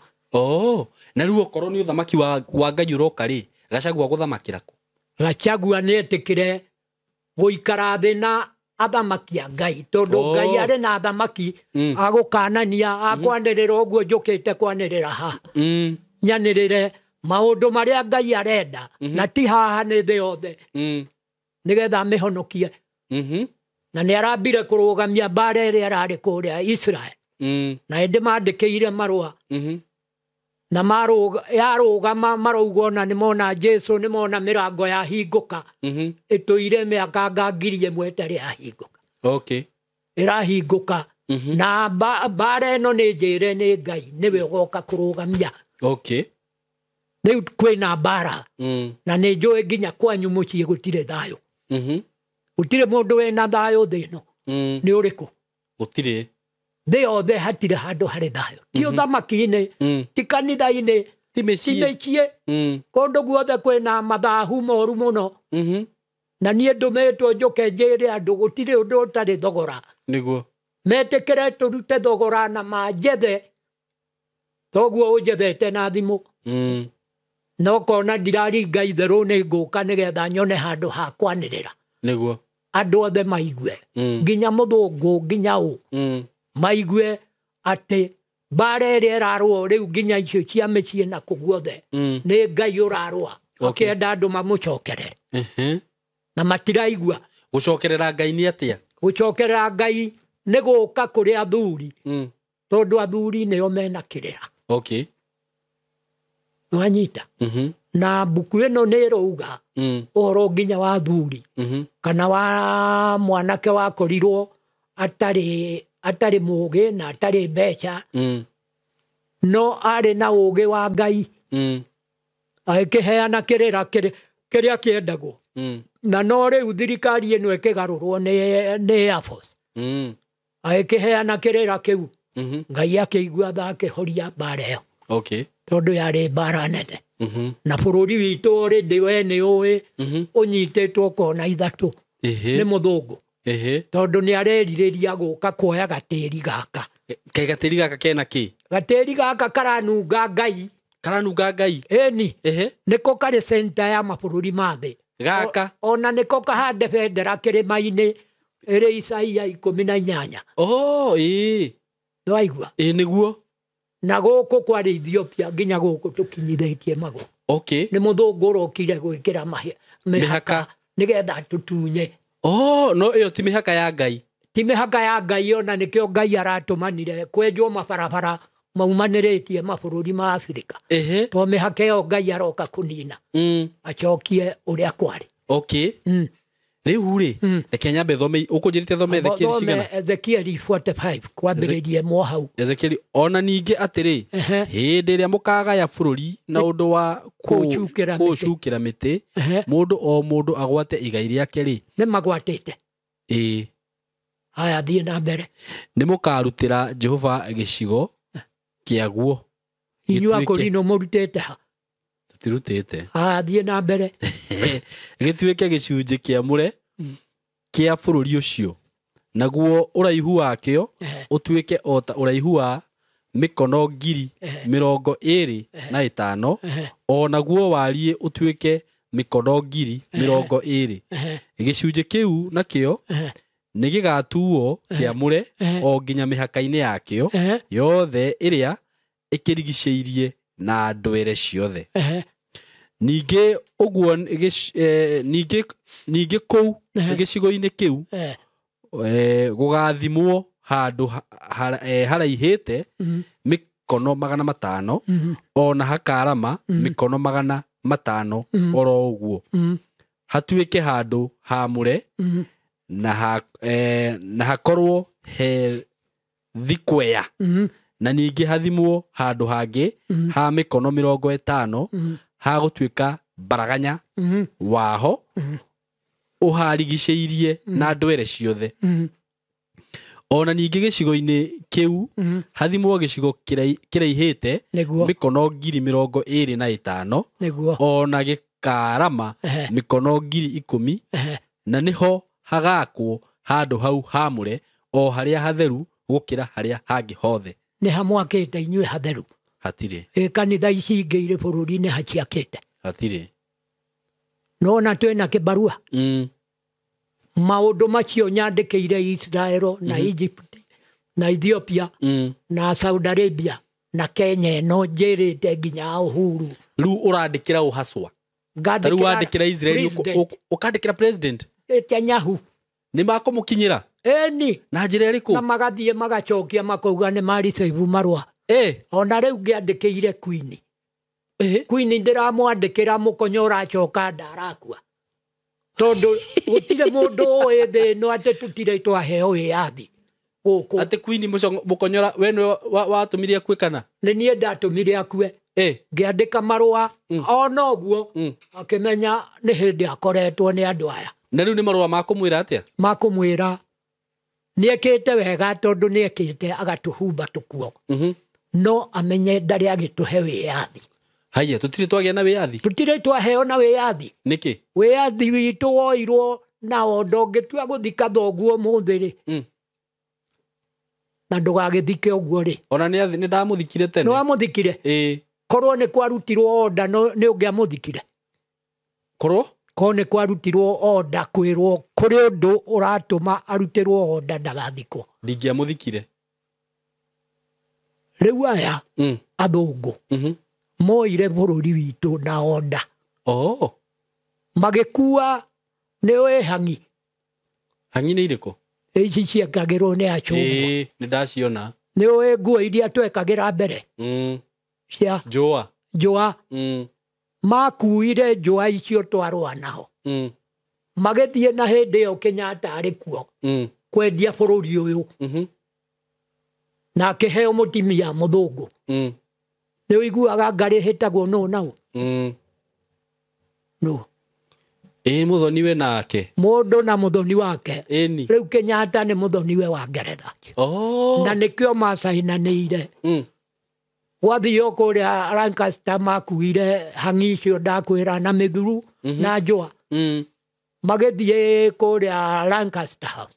Na rĩu okorwo nĩ ũthamaki wa Ngai ũroka rĩ, Gachagua gũthamakĩra kũ? Gachagua nĩ etĩkĩre gũikara thĩ na athamaki a Ngai tondũ Ngai arĩ na athamaki agũkanania akwanĩrĩra ũguo njũkĩte kwanĩrĩra haha. Nyanĩrĩre maũndũ marĩa Ngai arenda na ti haha nĩ thĩ yothe. Nĩgetha amĩhonokie. Na nĩ arambire kũrũgamia mbara ĩrĩa ĩrarĩ kũrĩa Israel. Na ĩndĩ mandĩkĩire marũa. Na yarũgama marauga ona nĩ mona Jesu, nĩ mona mĩrango yahingũka. Ĩtũire mĩaka nga 1000 ĩtarĩ yahingũka. Ĩrahingũka. Na mbara ĩno nĩ njĩre nĩ Ngai nĩwe ũgoka kũrũgamia. Rĩu kwĩna mbara. Na nĩ njũĩ nginya kwanyu mũciĩ gũtirĩ thayũ. Gũtirĩ mũndũ wĩna thayũ thĩ ĩno. Nĩ ũrĩkũ? Gũtirĩ. Thĩ yothe hatirĩ handũ harĩ thayũ. Ti ũthamaki-inĩ, ti kanitha-inĩ, ti mĩciĩ. Kũndũ guothe kwĩna mathahu moru mũno. Na niĩ ndũmĩtwo njũke njĩre andũ gũtirĩ ũndũ ũtarĩ thogora. Nĩguo. Metĩkĩre tũrute thogora na manjethe. Toguo ũnjethete na thimũ. Na ũkona ndiraringa itherũ nĩ ngũka nĩgetha nyone handũ ha kwanĩrĩra. Nĩguo. Andũ othe maigue. Nginya mũthũngũ, nginya ũ. Maigue atĩ mbara ĩrĩa ĩrarũo rĩu nginya icio cia mĩciĩ na kũu guothe. Nĩ Ngai ũrarũa. Akĩenda andũ mamũcokerere. Na matiraigua. Gũcokerera Ngai nĩ atĩa? Gũcokerera Ngai nĩ gũka kũrĩ athuri. Tondũ athuri nĩo mena kĩrĩra. Nĩwanyita? Na mbuku ĩno nĩ ĩrauga ũhoro nginya wa athuri. Kana wa mwanake wakorirwo atarĩ mũũgĩ na atarĩ mbeca. No arĩ na ũũgĩ wa Ngai. Agĩkĩheana kĩrĩra kĩrĩa kĩendagwo. Na no rĩu thirikari ĩno ĩkĩgarũrwo nĩ Air Force. Agĩkĩheana kĩrĩra kĩu. Ngai akĩigua tha akĩhoria mbara ĩyo. Tondũ yarĩ mbara nene. Na bũrũri witũ already we nĩ ũĩ ũnyitĩtwo kona ithatũ. Nĩ mũthũngũ. Tondũ nĩ arerirĩria gũka kuoya gatĩri gaka. Kaĩ gatĩri gaka kena kĩ? Gatĩri gaka karanunga Ngai. Karanunga Ngai? Ĩni. Nĩko karĩ center ya mabũrũri ma thĩ. Gaka. Ona nĩko kahande bendera kĩrĩma-inĩ ĩrĩ Isaia 18. Ĩĩ. Nĩwaigua? Ĩĩ, nĩguo. Na gũkũ kwarĩ Ethiopia nginya gũkũ tũkinyithĩtie magũrũ. Nĩ mũthũngũ ũrokire gwĩkĩra mĩhaka nĩgetha tũtunye. No ĩyo ti mĩhaka ya Ngai. Ti mĩhaka ya Ngai ona nĩkĩo Ngai aratũmanire kwenjwo mabarabara maumanĩrĩtie mabũrũri ma Afrika. To mĩhaka ĩyo Ngai aroka kũnina. Acokie ũrĩa kwarĩ. Rĩu rĩ, reke nyambe thome, ũkũnjĩrĩte thome Ezekieli cigana? Thome Ezekieli 45, kwambĩrĩria ĩmwe hau. Ezekieli, ona ningĩ atĩrĩ, hĩndĩ ĩrĩa mũkagaya bũrũri na ũndũ wa Kũũcukĩra mĩtĩ. kũũcukĩra mĩtĩ, mũndũ o mũndũ agwate igai rĩake rĩ. Nĩ magwatĩte. Ĩĩ. Haya, thiĩ na mbere. Nĩ mũkarutĩra Jehova gĩcigo kĩaguo. Inyuĩ Gĩtuĩke akũrinũ mũrutĩte ha? Tũtirutĩte. Haya, thiĩ na mbere. Gĩtuĩke gĩcunjĩ kĩamũre kĩa bũrũri ũcio. Naguo ũraihu wakĩo ũtuĩke o ta ũraihu wa mĩkono 25,000, o naguo wariĩ ũtuĩke mĩkono 20,000. Gĩcunjĩ kĩu nakĩo nĩ gĩgatuo kĩamũre o nginya mĩhaka-inĩ yakĩo yothe ĩrĩa ĩkĩrigicĩirie na ndwere ciothe. Ningĩ ũguo ningĩ kũu gĩcigo-inĩ kĩu gũgathimwo handũ haraihĩte mĩkono 500, o na hakarama mĩkono 500 oro ũguo, hatuĩke handũ haamũre na hakorwo he thikwea, na ningĩ hathimwo handũ hangĩ ha mĩkono 50 ha gũtuĩka baraganya waho ũharigicĩirie na ndwere ciothe. Ona ningĩ gĩcigo-inĩ kĩu hathimwo gĩcigo kĩraihĩte mĩkono 25,000, ona gĩkarama mĩkono 10,000, na nĩho hagakwo handũ hau haamũre o harĩa hatheru gũkĩra harĩa hangĩ hothe. Nĩ hamwakĩte inyuĩ hatheru? Hatirĩ. Kanitha ici ingĩ irĩ bũrũri-inĩ haciakĩte? Hatirĩ. Nona twĩna kĩbarua. Maũndũ macio nyandĩkĩire Israel na Egypt na Ethiopia na Saudi Arabia na Kenya ĩno njĩrĩte nginya Uhuru. Rĩu ũrandĩkĩra ũ haswa? Ta rĩu wandĩkĩra Israel, ũkandĩkĩra president Netanyahu. Nĩ makũmũkinyĩra? Ĩni. Na njĩra ĩrĩkũ? Na magathiĩ magacokia makauga nĩ mariceivu marũa. Ona rĩu ngĩandĩkĩire Queen. Queen ndĩramwandĩkĩra mũkonyo ũracoka ndarakua. Tondũ gũtirĩ mũndũ ũĩ thĩ ĩno atĩ tũtirĩ twaheo wĩyathi gũkũ. Atĩ Queen mũkonyora we nĩwe watũmire akue kana? Nĩ niĩ ndatũmire akue. Ngĩandĩka marũa ona ũguo akĩmenya nĩ hĩndĩ akoretwo nĩ andũ aya. Na rĩu nĩ marũa ma kũmwĩra atĩa? Ma kũmwĩra nĩekĩte wega tondũ nĩekĩte agatũhumba tũkuo. No amenye ndarĩ agĩtũhe wĩyathi. Haiya, tũtirĩ twagĩa na wĩyathi? Tũtirĩ twaheo na wĩyathi. Nĩkĩ? Wĩyathi witũ woirwo nao ndũngĩtua gũthika thoguo ũmũthĩ rĩ. Na ndũgagĩthike ũguo rĩ. Ona nĩ ndamũthikire tene. Nĩ wamũthikire? Ĩĩ. Korwo nĩ kwarutirwo order nĩ ũngĩamũthikire? Korwo? Korwo nĩ kwarutirwo order kwĩrwo kũrĩ ũndũ ũratũma arutĩrwo order ndagathikwo. Ndingĩamũthikire. Rĩu aya athũngũ moire bũrũri witũ na order. Magĩkua nĩ ũĩ hang'i. Hang'i nĩ irĩkũ? Ici ciekagĩrwo nĩ acungwa. Ĩĩ, nĩ ndaciona. Nĩ ũĩ nguo iria twekagĩra mbere? Cia njũa. Njũa. Makuire njũa icio twarũa naho. Magĩthiĩ na hĩndĩ ĩyo Kenyatta arĩ kuo kwendia bũrũri ũyũ. Na akĩheo mũtumia mũthũngũ. Nĩ ũiguaga ngarĩ ĩhĩtagwo nũ nau? Nũ? Ĩĩ, mũthoniwe nake. Mũndũ na mũthoni wake. Ĩni. Rĩu Kenyatta nĩ mũthoniwe wa Ngeretha. Na nĩkĩo macainanĩire. Gwathio kũrĩa Lancaster makuire hang'i icio ndakwĩra na mĩthuru na njũa. Magĩthiĩ kũrĩa Lancaster House.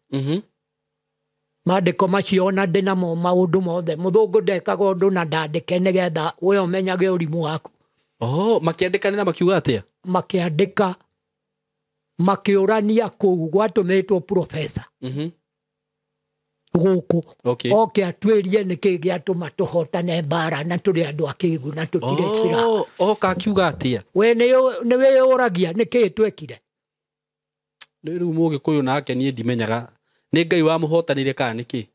Mandĩko macio ona ndĩnamo maũndũ mothe. Mũthũngũ ndekaga ũndũ na ndandĩke nĩgetha we ũmenyage ũrimũ waku. Makĩandĩkanĩra makiuga atĩa? Makĩandĩka makĩũrania kũu gwatũmĩtwo professor. Gũkũ. Oke atuĩrie nĩkĩ gĩatũma tũhotane mbara na tũrĩ andũ akĩgu na tũtirĩ silaha. Oka akiuga atĩa? We nĩ wĩyũragia nĩkĩ twekire? Rĩu mũgĩkũyũ nake niĩ ndimenyaga nĩ Ngai wamũhotanire kana nĩkĩ?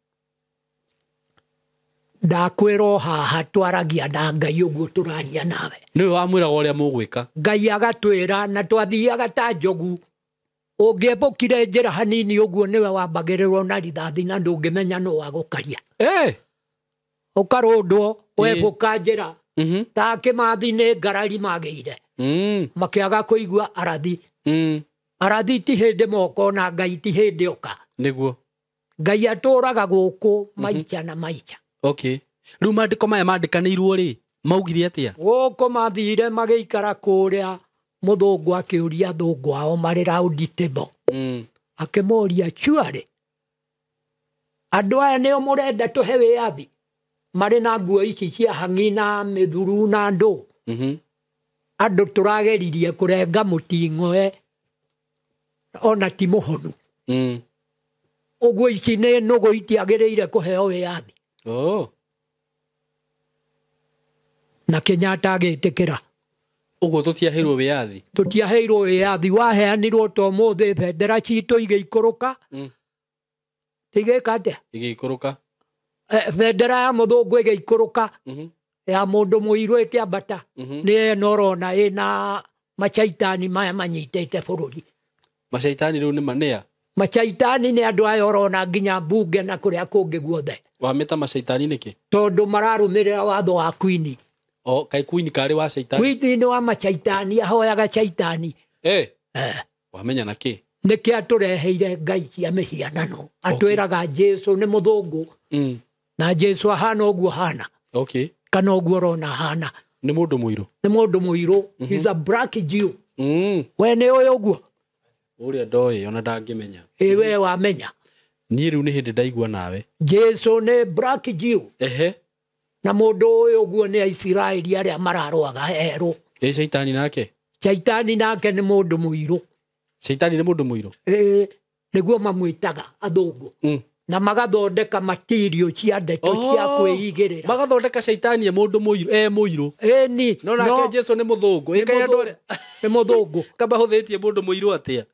Ndakwĩrwo haha twaragia na Ngai ũguo tũraria nawe. Nĩwe wamwĩraga ũrĩa mũgwĩka. Ngai agatwĩra na twathiaga ta njogu. Ũngĩembũkire njĩra hanini ũguo nĩwe wambagĩrĩrwo na rithathi na ndũngĩmenya nũ wagũkaria. Ũkarũndwo wembũka njĩra. Ta Kĩmathi nĩ ngarari magĩire. Makĩaga kũigua arathi. Arathi ti hĩndĩ moka ona Ngai ti hĩndĩ oka. Nĩguo. Ngai atũraga gũkũ maica na maica. Okay. Rĩu mandĩko maya mandĩkanĩirwo rĩ, maugire atĩa? Gũkũ mathire magĩikara kũrĩa mũthũngũ akĩũria athũngũ ao marĩ round table. Akĩmoria surely Andũ aya nĩo mũrenda tũhe wĩyathi marĩ na nguo ici cia hang'i na mĩthuru na ndũ. Andũ tũrageririe kũrenga mũting'oe ona ti mũhonu. Ũguo ici nĩ nũgũ itiagĩrĩire kũheo wĩyathi. Na Kenyatta agĩtĩkĩra. Ũguo tũtiaheirwo wĩyathi? Tũtiaheirwo wĩyathi, waheanirwo to ũmũthĩ bendera citũ igĩikũrũka. Igĩka atĩa? Igĩikũrũka. Bendera ya mũthũngũ ĩgĩikũrũka, ya mũndũ mũirũ ĩkĩambata. Nĩ ĩno ũrona ĩna macaitani maya manyitĩte bũrũri. Macaitani rĩu nĩ manĩa? Macaitani nĩ andũ aya ũrona nginya mbunge na kũrĩa kũngĩ guothe. Wamĩta macaitani nĩkĩ? Tondũ mararũmĩrĩra watho wa Queen. O kai Queen karĩ wa caitani? Queen nĩ wa macaitani, ahoyaga caitani. Wamenya na kĩ? Nĩkĩ atũreheire ngai cia mĩhianano. Atwĩraga Jesu nĩ mũthũngũ. Na Jesu ahana ũguo ahana. Kana ũguo ũrona ahana. Nĩ mũndũ mũirũ? Nĩ mũndũ mũirũ. He's a black Jew. We nĩ ũyũ ũguo? Ũrĩa ndoĩ ona ndangĩmenya. Ĩ we wamenya. Niĩ rĩu nĩ hĩndĩ ndaigua nawe. Jesu nĩ black Jew. Na mũndũ ũyũ ũguo nĩ Aisiraeli arĩa mararũaga erũ. Ĩ caitani nake? Caitani nake nĩ mũndũ mũirũ. Caitani nĩ mũndũ mũirũ? Ĩ, nĩguo mamwĩtaga athũngũ. Na magathondeka material cia ndeto cia kwĩigĩrĩra. Magathondeka caitani e mũndũ mũirũ, e mũirũ. Ĩni. No nake Jesu nĩ mũthũngũ. Nĩ mũthũngũ. Kamba hũthĩtie mũndũ mũirũ atĩa?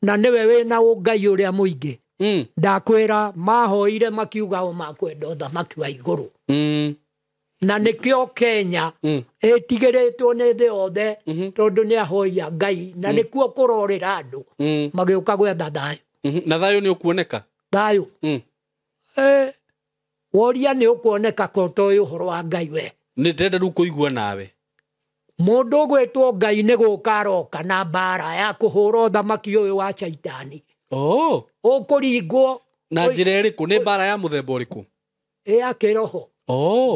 Na nĩwe wĩna ũngai ũrĩa mũingĩ. Ndakwĩra mahoire makiuga o makwenda ũthamaki wa igũrũ. Na nĩkĩo Kenya ĩtigĩrĩtwo nĩ thĩ yothe tondũ nĩ ahoia Ngai na nĩkuo kũrorĩra andũ magĩũka gwetha thayũ. Na thayũ nĩ ũkuoneka? Thayũ. Woria nĩ ũkuoneka ko toĩ ũhoro wa Ngai we. Nĩ ndĩrenda rĩu kũigua nawe. Mũndũ ũgwĩtwo Ngai nĩ gũka aroka na mbara ya kũhũra ũthamaki ũyũ wa caitani. Ũkũringwo na njĩra ĩrĩkũ? Nĩ mbara ya mũthemba ũrĩkũ? Ĩ ya kĩroho.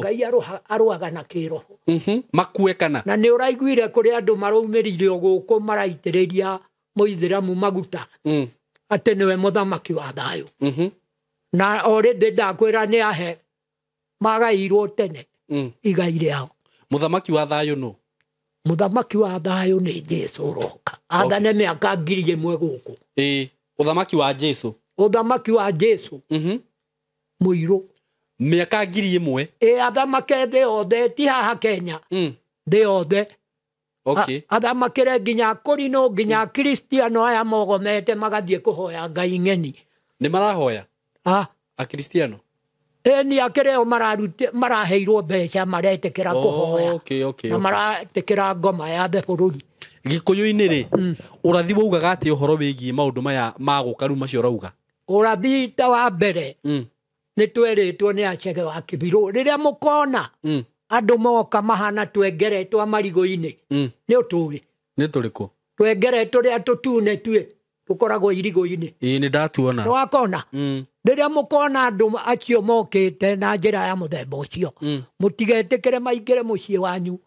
Ngai arũaga na kĩroho. Makue kana? Na nĩ ũraiguire kũrĩ andũ maraumĩrire gũkũ maraitĩrĩria mũithĩramu maguta. Atĩ nĩwe mũthamaki wa thayũ. Na already ndakwĩra nĩ ahe magairwo tene igai rĩao. Mũthamaki wa thayũ nũ? Mũthamaki wa thayũ nĩ Jesu ũroka. Athane mĩaka 1000 gũkũ. Ĩ, ũthamaki wa Jesu. Ũthamaki wa Jesu. Mũirũ. Mĩaka 1000. Ĩ, athamake thĩ yothe, ti haha Kenya. Thĩ yothe. Athamakĩre nginya kũrinũ, nginya Kristiano aya mogomete magathiĩ kũhoya Ngai ng'eni. Nĩ marahoya? Akristiano? Ĩ, nĩ akĩrĩ o maraheirwo mbeca maretĩkĩra kũhoya. Na maretĩkĩra ngoma ya the bũrũri. Gĩkũyũ-inĩ rĩ, ũrathi waugaga atĩ ũhoro wĩgiĩ maũndũ maya ma gũka rĩu macio ũrauga? Ũrathi ta wa mbere nĩ twerĩtwo nĩ Achege wa Kĩbirũ rĩrĩa mũkona andũ moka mahana twengere twa marigũ-inĩ. Nĩ ũtũĩ? Nĩ tũrĩkũ? Twengere tũrĩa tũtune tuĩ tũkoragwo irigũ-inĩ. Ĩĩ, nĩ ndatuona. Nĩ wakona? Rĩrĩa mũkona andũ acio mokĩte na njĩra ya mũthemba ũcio, mũtigetĩkĩre maingĩre mũciĩ wanyu,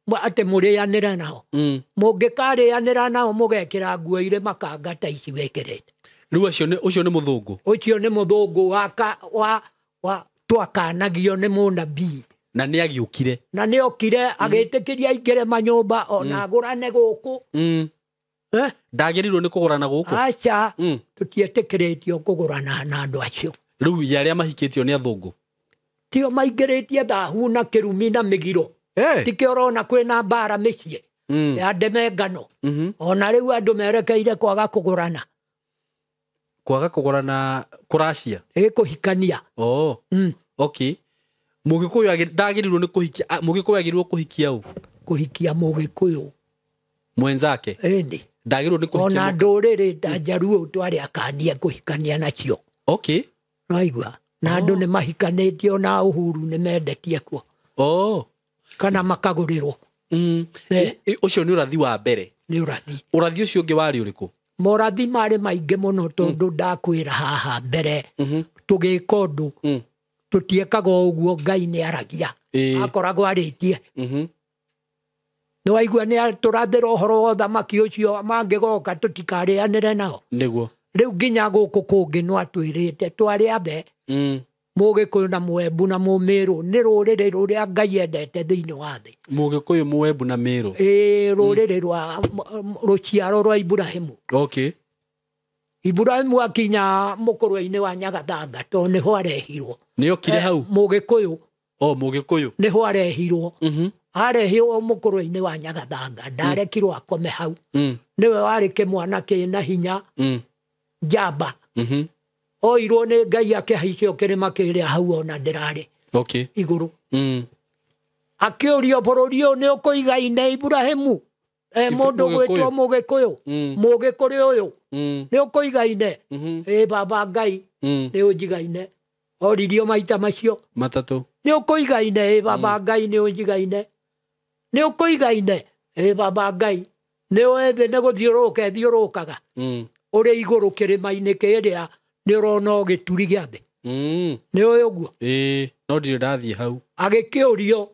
atĩ mũrĩanĩre nao. Mũngĩkarĩanĩra nao mũgekĩra nguo irĩ makanga ta ici wĩkĩrĩte. Rĩu ũcio nĩ mũthũngũ? Ũcio nĩ mũthũngũ wa twakanagio nĩ mũnabii. Na nĩ agĩũkire. Na nĩ okire agĩtĩkĩria aingĩre manyũmba ona agũrane gũkũ. Ndagĩrĩirwo nĩ kũgũrana gũkũ? Aca, tũtietĩkĩrĩtio kũgũrana na andũ acio. Rĩu ya arĩa mahikĩtio nĩ athũngũ? Tio maingĩrĩtie thahu na kĩrumi na mĩgiro. Tikĩo ũrona kwĩna mbara mĩciĩ ya ndemengano. Ona rĩu andũ merekeire kwaga kũgũrana. Kwaga kũgũrana kũracia? Ĩ, kũhikania. Mũgĩkũyũ ndagĩrĩirwo nĩ kũhikia, mũgĩkũyũ agĩrĩirwo kũhikia ũ? Kũhikia mũgĩkũyũ. Mwenzake? Ĩni. Ndagĩrĩirwo nĩ kũhikia Ona mũka- ndũrĩrĩ ta Njaruo twarĩ akanie kũhikania nacio. Naigua. Na andũ nĩ mahikanĩtio na Uhuru nĩ mendetie kuo. Kana makagũrĩrwo. Ũcio nĩ ũrathi wa mbere. Nĩ ũrathi. Ũrathi ũcio ũngĩ warĩ ũrĩkũ? Morathi marĩ maingĩ mũno tondũ ndakwĩra haha mbere tũgĩka ũndũ tũtiekaga ũguo Ngai nĩ aragia. Akoragwo arĩtie. Nĩ waigua nĩ atũrathĩra ũhoro wa ũthamaki ũcio mangĩgoka tũtikarĩanĩre nao. Nĩguo. Rĩu nginya gũkũ kũngĩ no atwĩrĩte twarĩ athe Mũgĩkũyũ na Mũembu na Mũmĩrũ nĩ rũrĩrĩ rũrĩa Ngai endete thĩinĩ wa thĩ. Mũgĩkũyũ, Mũembu na Mĩrũ. Ĩĩ, rũrĩrĩ rwa rũciaro rwa Iburahĩmu. Okay. Iburahĩmu akinya mũkũrwe-inĩ wa Nyagathanga tondũ nĩho arehirwo. Nĩ okire hau? Mũgĩkũyũ. O Mũgĩkũyũ. Nĩho arehirwo. Arehirwo mũkũrwe-inĩ wa Nyagathanga, ndarekirwo akome hau. Nĩwe warĩ kĩmwana kĩna hinya, njamba. Oirwo nĩ Ngai akĩhaicio kĩrĩma kĩrĩa hau ona ndĩrarĩ. Okay. Igũrũ. Akĩũrio bũrũri ũyũ nĩ ũkũigaine Iburahĩmu? Mũndũ gwĩtwo Mũgĩkũyũ. Mũgĩkũyũ ũyũ. Nĩ ũkũigaine? Ĩ baba Ngai, nĩ ũnjigaine. Oririo maita macio matatũ. Nĩ ũkũigaine? Ĩ baba Ngai, nĩ ũnjigaine. Nĩ ũkũigaine? Ĩ baba Ngai, nĩ ũĩ thĩ nĩ gũthiũrũrũka ĩthiũrũrũkaga. Ũrĩ igũrũ kĩrĩma-inĩ kĩrĩa nĩ ũrona gĩturi gĩa thĩ. Nĩ ũĩ ũguo? Ĩ, no ndirĩ ndathiĩ hau. Agĩkĩũrio,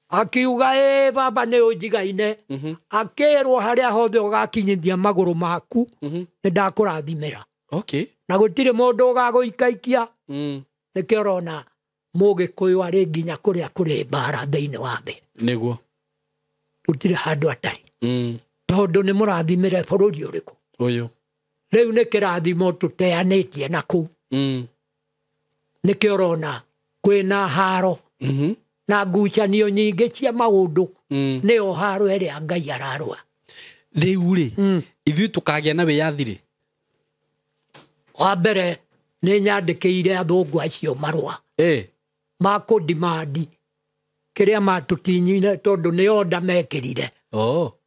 akiuga ĩ baba nĩ ũnjigaine. Akĩrwo harĩa hothe ũgakinyithia magũrũ maku, nĩ ndakũrathimĩra. Okay. Na gũtirĩ mũndũ ũgagũikaikia. Nĩkĩo ũrona Mũgĩkũyũ arĩ nginya kũrĩa kũrĩ mbara thĩinĩ wa thĩ. Nĩguo. Gũtirĩ handũ atarĩ. Tondũ nĩ mũrathimĩre bũrũri ũrĩkũ? Ũyũ. Rĩu nĩ kĩrathimo tũteanĩtie na kũu. Nĩkĩo ũrona kwĩna haro na ngucanio nyingĩ cia maũndũ. Nĩyo haro ĩrĩa Ngai ararũa. Rĩu rĩ, ithuĩ tũkagĩa na wĩyathi rĩ? Wa mbere nĩ nyandĩkĩire athũngũ acio marũa. Ma kũndimandi kĩrĩa matũtinyire tondũ nĩ order mekĩrire.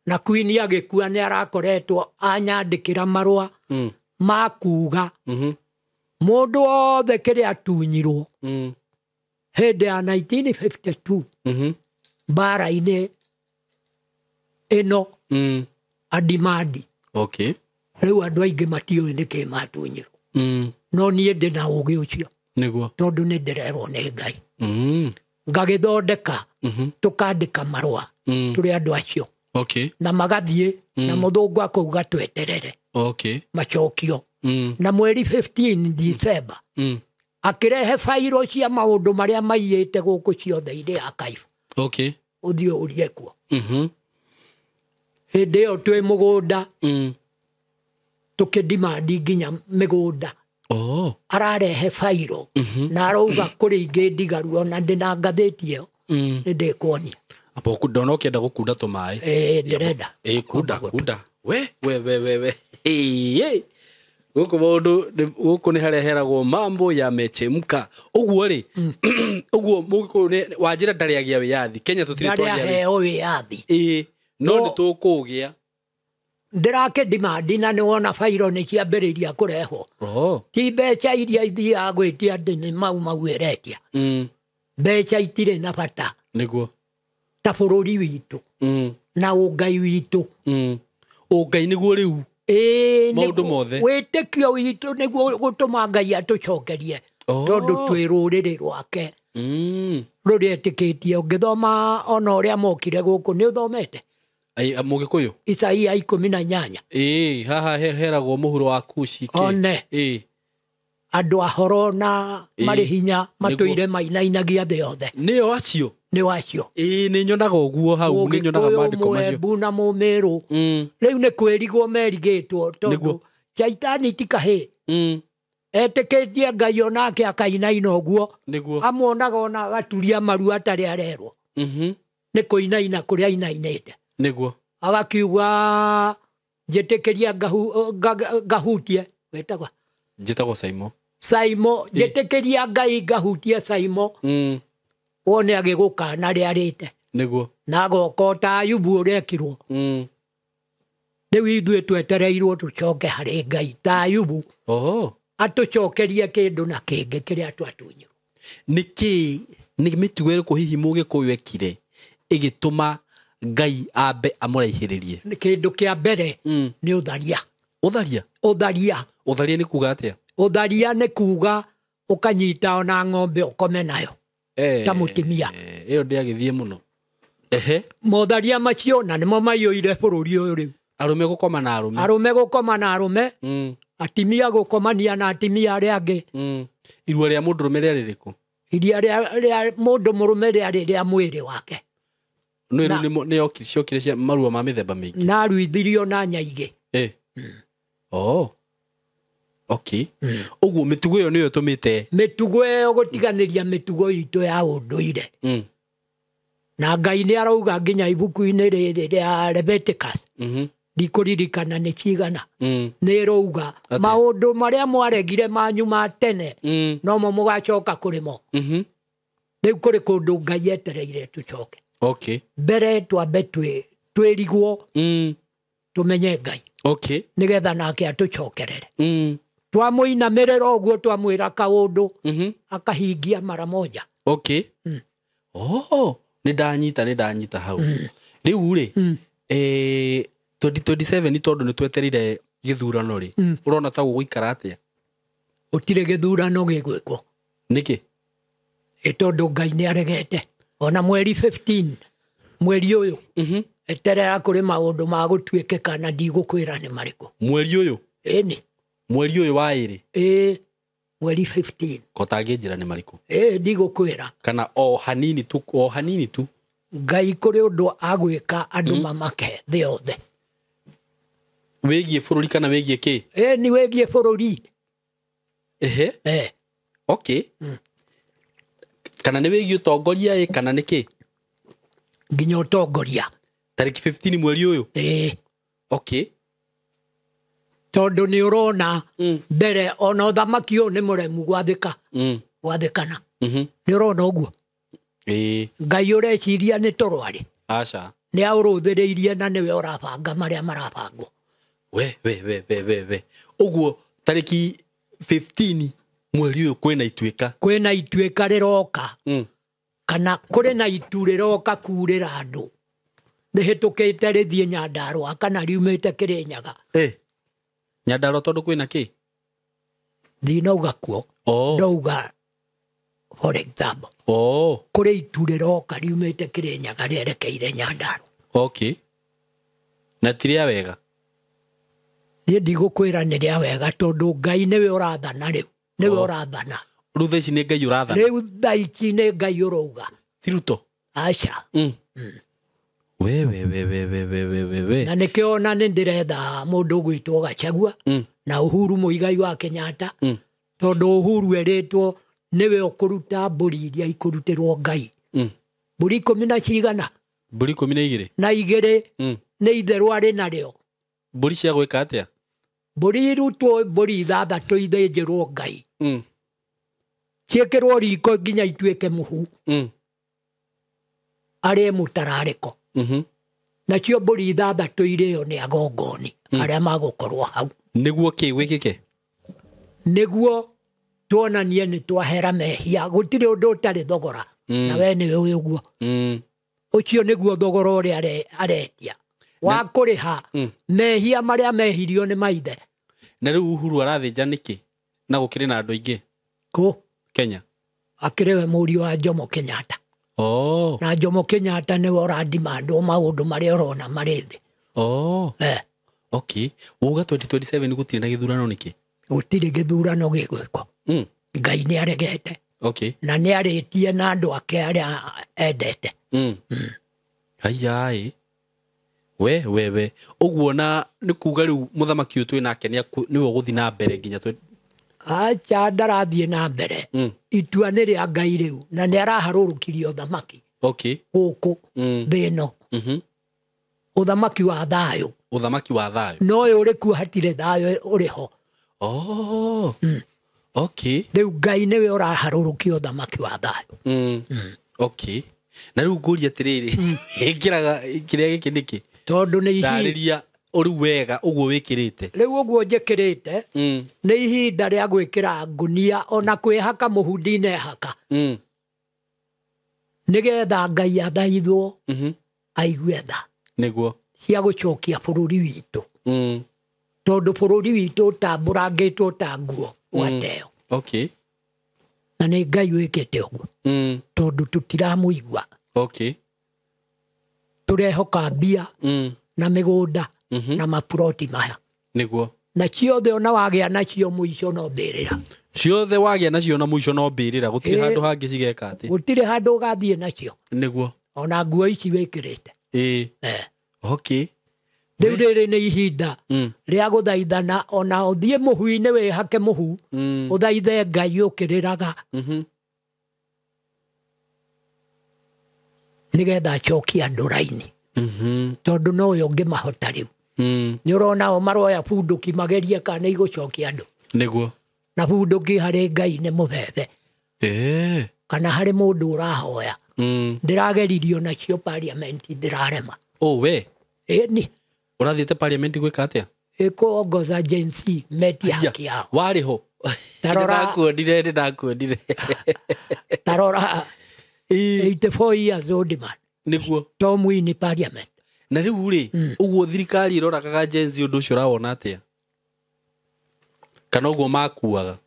Na Queen agĩkua nĩ arakoretwo anyandĩkĩra marũa ma kuga mũndũ wothe kĩrĩa atunyirwo hĩndĩ ya 1952 mbara-inĩ ĩno andimandi. Okay. Rĩu andũ aingĩ matiũĩ nĩkĩ matunyirwo. No niĩ ndĩ na ũgĩ ũcio. Nĩguo. Tondũ nĩ ndĩrerwo nĩ Ngai. Ngagĩthondeka, tũkandĩka marũa tũrĩ andũ acio. Okay. Na magathiĩ, na mũthũngũ akauga tweterere. Okay. Macokio. Na mweri 15 December, akĩrehe bairo cia maũndũ marĩa maiyĩte gũkũ ciothe irĩ archive. Okay. Ũthiĩ ũrie kuo. Hĩndĩ ĩyo twĩ mũgũnda, tũkĩdimandi nginya mĩgũnda. Ararehe bairo, na arauga kũrĩ ingĩ ndigaru ona ndĩna ngathĩti ĩyo, nĩ ndĩkuonia. Apo ndona ũkĩenda gũkunda tũmaĩ. Ĩĩ, ndĩrenda. Ĩĩ, kunda, kunda. We, we, we, we, we. Ĩĩ. Gũkũ maũndũ, gũkũ nĩ harĩa heragwo mambo yamechemka. Ũguo rĩ, ũguo Mũgĩkũyũ nĩ wanjĩra ndarĩ agĩa wĩyathi. Kenya tũtirĩ Ndarĩ twagĩa wĩyathi. aheo wĩyathi. Ĩĩ, no nĩ tũkũũgĩa. Ndĩrakĩndimandi na nĩ wona bairo nĩ ciambĩrĩria kũrehwo. Ti mbeca iria ithiaga gwĩtia atĩ nĩ mau mau ĩretia. Mbeca itirĩ na bata. Nĩguo. Ta bũrũri witũ. Na ũngai witũ. Ũngai nĩguo rĩu. Ĩĩ, Maũndũ nĩguo mothe. Wĩtĩkio witũ nĩguo gũtũma Ngai atũcokerie. Tondũ twĩ rũrĩrĩ rwake. Rũrĩa etĩkĩtie. Ũngĩthoma ona ũrĩa mokire gũkũ, nĩ ũthomete? Ai, Mũgĩkũyũ? Isaia 18. Ĩĩ, haha heragwo mũhuro wa Kushi kĩ? One. Ĩĩ. Andũ ahoro na marĩ hinya matũire Nĩguo. mainainagia thĩ yothe. Nĩo acio? Nĩo acio. Ĩĩ, nĩ nyonaga ũguo hau, nĩ nyonaga Mũgĩkũyũ, maandĩko macio. Mũembu na Mũmĩrũ. Rĩu nĩ kwĩrigwo merigĩtwo tondũ Nĩguo. Shaitani ti kahĩĩ. Etĩkĩtie Ngai onake akainaina ũguo. Nĩguo. Amuonaga ona agaturia maru atarĩ arerwo. Nĩ kũinaina kũrĩa ainainĩte. Nĩguo. Agakiuga njĩtĩkĩria ngahutie. Wĩtagwo? Njĩtagwo Saimo. Saimo, njĩtĩkĩria Ngai ngahutie Saimo. Wone agĩgũkana rĩarĩte. Nĩguo. Na agoka o ta Ayubu ũrĩa ekirwo. Rĩu ithuĩ twetereirwo tũcoke harĩ Ngai ta Ayubu. Atũcokerie kĩndũ na kĩngĩ kĩrĩa twatunyirwo. Nĩkĩ nĩ mĩtugo ĩrĩkũ hihi Mũgĩkũyũ ekire ĩgĩtũma Ngai ambe amũraihĩrĩrie? Nĩ kĩndũ kĩa mbere nĩ ũtharia. Ũtharia? Ũtharia. Ũtharia nĩ kuga atĩa? Ũtharia nĩ kuga ũkanyita ona ng'ombe ũkome nayo. Ta mũtumia. Ĩyo ndĩagĩthiĩ mũno. Ehe. Motharia macio na nĩmo maiyũire bũrũri ũyũ rĩu. Arũme gũkoma na arũme. Arũme gũkoma na arũme. Atimia gũkomania na atimia arĩa angĩ. Irua rĩa mũndũrũme rĩarĩ rĩrĩkũ? Iria rĩa mũndũ mũrũme rĩarĩ rĩa mwĩrĩ wake. No rĩu nĩ ciokire cia marua ma mĩthemba mĩingĩ. Na aruithirio na nyaigĩ. Oh. Okay. Ũguo mĩtugo ĩyo nĩyo ĩtũmĩte mĩtugo ĩyo gũtiganĩria mĩtugo itũ ya ũndũire. Na Ngai nĩ arauga nginya ibuku-inĩ rĩrĩ rĩa Leviticus. Ndikũririkana nĩ cigana. Nĩ ĩrauga maũndũ marĩa mwaregire manyu ma tene nomo mũgacoka kũrĩ mo. Rĩu kũrĩ kũndũ Ngai etereire tũcoke. Okay. Mbere twambe twĩrigwo tũmenye Ngai. Okay. Nĩgetha nake atũcokerere. Twamũinamĩrĩra ũguo twamwĩra kaũndũ akahingia mara moja. Okay. Oh, nĩ ndanyita hau. Rĩu rĩ 2027 tondũ nĩ twetereire gĩthurano rĩ, ũrona ta gũgũikara atĩa? Gũtirĩ gĩthurano gĩgwĩkwo. Nĩkĩ? Tondũ Ngai nĩ aregete. Ona mweri 15 mweri ũyũ eterera kũrĩ maũndũ ma gũtuĩkĩka na ndigũkwĩra nĩ marĩkũ. Mweri ũyũ? Ĩni. Mweri ũyũ wa ĩrĩ? Ĩĩ, mweri 15. Ko tangĩnjĩra nĩ marĩkũ? Ĩĩ, ndigũkwĩra. Kana o hanini tu, o hanini tu. Ngai kũrĩ ũndũ agwĩka andũ mamake thĩ yothe. Wĩgiĩ bũrũri kana wĩgiĩ kĩ? Ĩĩ, nĩ wĩgiĩ bũrũri. Ehe. Okay. Kana nĩ wĩgiĩ ũtongoria ĩ kana nĩ kĩ? Nginya ũtongoria. Tarĩki 15 mweri ũyũ? Ĩĩ. Okay. Tondũ nĩ ũrona mbere ona ũthamaki ũyũ nĩ mũremu gwathĩka. Gwathĩkana. Nĩ ũrona ũguo? Ĩĩ. Ngai ũreciria nĩ toro arĩ. Aca. Nĩ aũrũthĩrĩirie na nĩwe ũrabanga marĩa marabangwo. We. Ũguo tarĩki 15 mweri ũyũ kwĩna ituĩka. Kwĩna ituĩka rĩroka. Kana kũrĩ na itu rĩroka kurĩra andũ. Rĩhĩtũkĩte rĩthiĩ Nyandarũa kana riumĩte Kĩrĩnyaga. Nyandarũa tondũ kwĩna kĩ? Ndinauga kuo. Ndauga for example. Kũrĩ itu rĩroka riumĩte Kĩrĩnyaga rĩerekeire Nyandarũa. Okay. Na ti rĩa wega? Niĩ ndigũkwĩra nĩ rĩa wega tondũ Ngai nĩwe ũrathana rĩu. Nĩwe ũrathana. Rĩu thaa ici nĩ Ngai ũrathana? Rĩu thaa ici nĩ Ngai ũrauga. Ti Ruto? Aca. We. Na nĩkĩo ona nĩ ndĩretha mũndũ ũgwĩtwo Gachagua na Uhuru Muigai wa Kenyatta tondũ Uhuru erĩtwo nĩwe ũkũruta mbũri iria ikũrutĩrwo Ngai. Mbũri 10 na cigana? Mbũri 12. Na igĩrĩ nĩ itherũ arĩ narĩo. Mbũri cia gwĩka atĩa? Mbũri irutwo mbũri 6 ithĩnjĩrwo Ngai. Ciĩkĩrwo riko nginya ituĩke mũhu. Arĩe mũtararĩko. Nacio mbũri 6 irĩo nĩ agongoni arĩa magũkorwo hau. Nĩguo kĩ gwĩkĩke? Nĩguo tuonanie nĩ twahera mehia. Gũtirĩ ũndũ ũtarĩ thogora. Na we nĩwe ũĩ ũguo. Ũcio nĩguo thogora ũrĩa aretia wa kũrĩha mehia marĩa mehirio nĩ maithe. Na rĩu Uhuru arathĩnja nĩkĩ na gũkĩrĩ na andũ aingĩ? Kũ? Kenya. Akĩrĩ we mũriũ wa Jomo Kenyatta. Oh. Na Jomo Kenyatta nĩwe ũradimandwo maũndũ marĩa ũrona marĩ thĩ. Oh. Okay. Uga 2027 gũtirĩ na gĩthurano nĩkĩ? Gũtirĩ gĩthurano gĩgwĩkwo. Ngai nĩ aregete. Okay. Na nĩ arĩtie na andũ ake arĩa endete. Haiya. We. Ũguo na nĩ kuga rĩu mũthamaki ũyũ twĩ nake nĩwe ũgũthiĩ na mbere nginya Acha ndarathiĩ na mbere. Itua nĩ rĩa Ngai rĩu na nĩ araharũrũkirie ũthamaki. Okay. Gũkũ thĩ ĩno. Ũthamaki wa thayũ. Ũthamaki wa thayũ. No ũyũ ũrĩ kuo hatirĩ thayũ ũrĩ ho. Oh. Okay. Rĩu Ngai nĩwe ũraharũrũkia ũthamaki wa thayũ. Okay. Na rĩu ngũria atĩrĩrĩ, ĩkĩraga kĩrĩa gĩkĩ nĩkĩ? Tondũ nĩ ihinda. Ndarĩria ũrĩu wega ũguo wĩkĩrĩte. Rĩu ũguo njĩkĩrĩte nĩ ihinda rĩa gwĩkĩra ngunia ona kwĩhaka mũhu ndinehaka. Nĩgetha Ngai athaithwo aigue tha. Nĩguo. Cia gũcokia bũrũri witũ. Tondũ bũrũri witũ ũtambũrangĩtwo ta nguo ũgateo. Okay. Na nĩ Ngai wĩkĩte ũguo. Tondũ tũtiramũigua. Okay. Tũrehoka mbia na mĩgũnda na maploti maya. Nĩguo. Na ciothe ona wagĩa nacio mũico no mbĩrĩra. Ciothe wagĩa nacio na mũico no mbĩrĩra, gũtirĩ Ĩĩ. handũ hangĩ cigeka atĩ. Gũtirĩ handũ ũgathiĩ nacio. Nĩguo. Ona nguo ici wĩkĩrĩte. Ĩĩ. Okay. Rĩu rĩrĩ nĩ ihinda Mm. rĩa gũthaithana, ona ũthiĩ mũhu-inĩ wĩhake mũhu, Mm. ũthaithe Ngai ũkĩrĩraga, Mhm. nĩgetha acokie andũ raini. Mhm. Tondũ nowe ũngĩmahota rĩu. Mm. Nĩ ũrona o maroya bunduki magerie kana nĩ igũcokia andũ. Nĩguo. Na bunduki harĩ Ngai nĩ mũbebe. Ĩĩ. Kana harĩ mũndũ ũrahoya. Mm. Ndĩrageririo nacio parliament ndĩrarema. Oh, we. Ĩni. Ũrathiĩte parliament gwĩka atĩa? Ĩkũongoza Gen Z metie haki yao. Warĩ ho. Ta rora- Nĩndakuonire, nĩndakuonire. Ta rora Ĩĩ. 84 years old man. Nĩguo. Tom Wini parliament. Na rĩu rĩ, ũguo thirikari ĩroragaga Gen Z ũndũ ũcio ũrawona atĩa? Kana ũguo makuaga?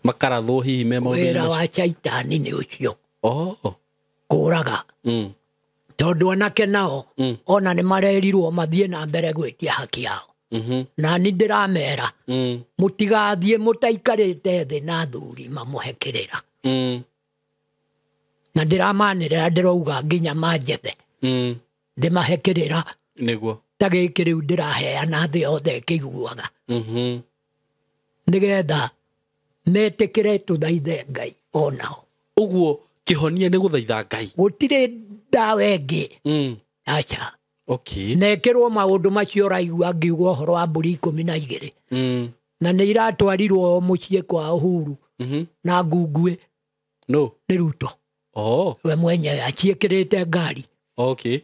Makarathwo hihi me maũndũ-inĩ Wĩra macio? wa caitani nĩ ũcio. Oh. Kũraga. Mm. Tondũ anake nao Mm. ona nĩ marerirwo mathiĩ na mbere gwĩtia haki yao. Mhm. Na ni ndĩramera Mm. mũtigathiĩ mũtaikarĩte thĩ na athuri mamũhe kĩrĩra. Mm. Na ndĩramanĩrĩra ndĩrauga nginya manjethe. Mm. Ndĩmahe kĩrĩra Nĩguo. ta gĩkĩ rĩu ndĩraheana thĩ yothe ĩkĩiguaga. Mhm. Nĩgetha metĩkĩre tũthaithe Ngai onao. Ũguo kĩhonia nĩ gũthaitha Ngai. Gũtirĩ ndawa ĩngĩ. Mm. Aca. Okay. Nekĩrwo maũndũ macio ũraigua ngiuga ũhoro wa mbũri 12. Mm. Na nĩ iratwarirwo mũciĩ kwa Uhuru Mhm. na Ngunguĩ No. nĩ Ruto. Oh. We mwenyewe aciĩkĩrĩte ngari. Okay.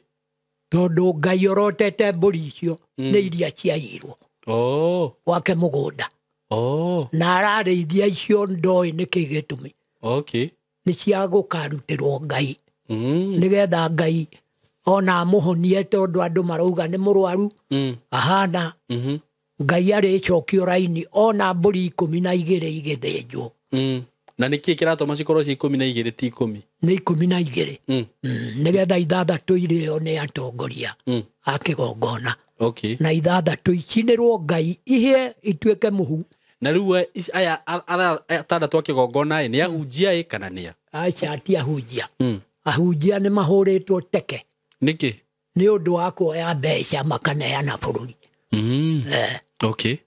Tondũ Ngai orotete mbũri icio Mm. nĩ iria ciaiyirwo Oh. gwake mũgũnda. Oh. Na ararĩithia icio ndoĩ nĩkĩ gĩtũmi. Okay. Nĩ cia gũkarutĩrwo Ngai. Mm. Nĩgetha Ngai ona amũhonie tondũ andũ marauga nĩ mũrwaru Mm. ahana. Mhm. Ngai arĩcokio raini ona mbũri 12 igĩthĩnjwo. Mm. Na nĩkĩ kĩratũma cikorwo ci 12 ti 10? Nĩ 12. Mm. Nĩgetha 6 irĩo nĩ atongoria Mm. a kĩgongona. Okay. Na 6 icinĩrwo Ngai ihĩe ituĩke mũhu. Na rĩu aya atandatũ a kĩgongona ĩ nĩ ahunjia ĩ kana nĩa? Aca ti ahunjia. Mm. Ahunjia nĩ mahũrĩtwo teke. Nĩkĩ? Nĩ ũndũ wa kuoya mbeca makaneana bũrũri. Mm. Okay.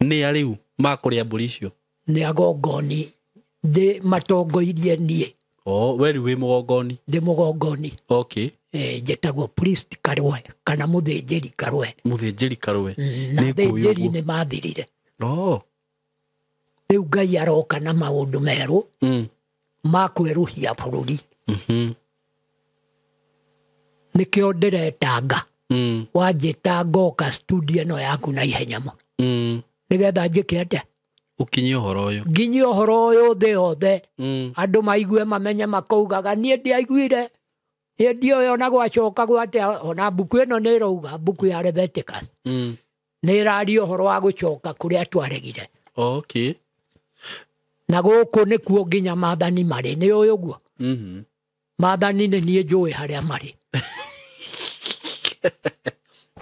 Nĩ a rĩu makũrĩa mbũri icio? Nĩ agongoni ndĩ matongoirie niĩ. Oh, we rĩu wĩ mũgongoni. Ndĩ mũgongoni. Okay. Njĩtagwo priest Karũe kana mũthĩnjĩri Karũe. Mũthĩnjĩri Karũe. Na Nĩ ngũĩ athĩnjĩri ũguo. nĩ mathirire. Oh. Rĩu Ngai aroka na maũndũ merũ Mm. ma kwerũhia bũrũri. Mhm. Nĩkĩo ndĩretanga. Mm. Wanjĩta ngoka studio ĩno yaku na ihenya mũno. Mm. Nĩgetha njĩke atĩa? Ũkinyie ũhoro ũyũ. Nginyie ũhoro ũyũ thĩ yothe. Mm. Andũ maigue mamenye makaugaga niĩ ndiaiguire. Niĩ ndiũĩ ona gwacoka gwatia ona mbuku ĩno nĩ ĩrauga mbuku ya Leviticus. Mm. Nĩ ĩraria ũhoro wa gũcoka kũrĩa twaregire. Okay. Na gũkũ nĩkuo nginya maathani marĩ. Nĩ ũĩ ũguo? Mhm. Maathani nĩ niĩ njũĩ harĩa marĩ.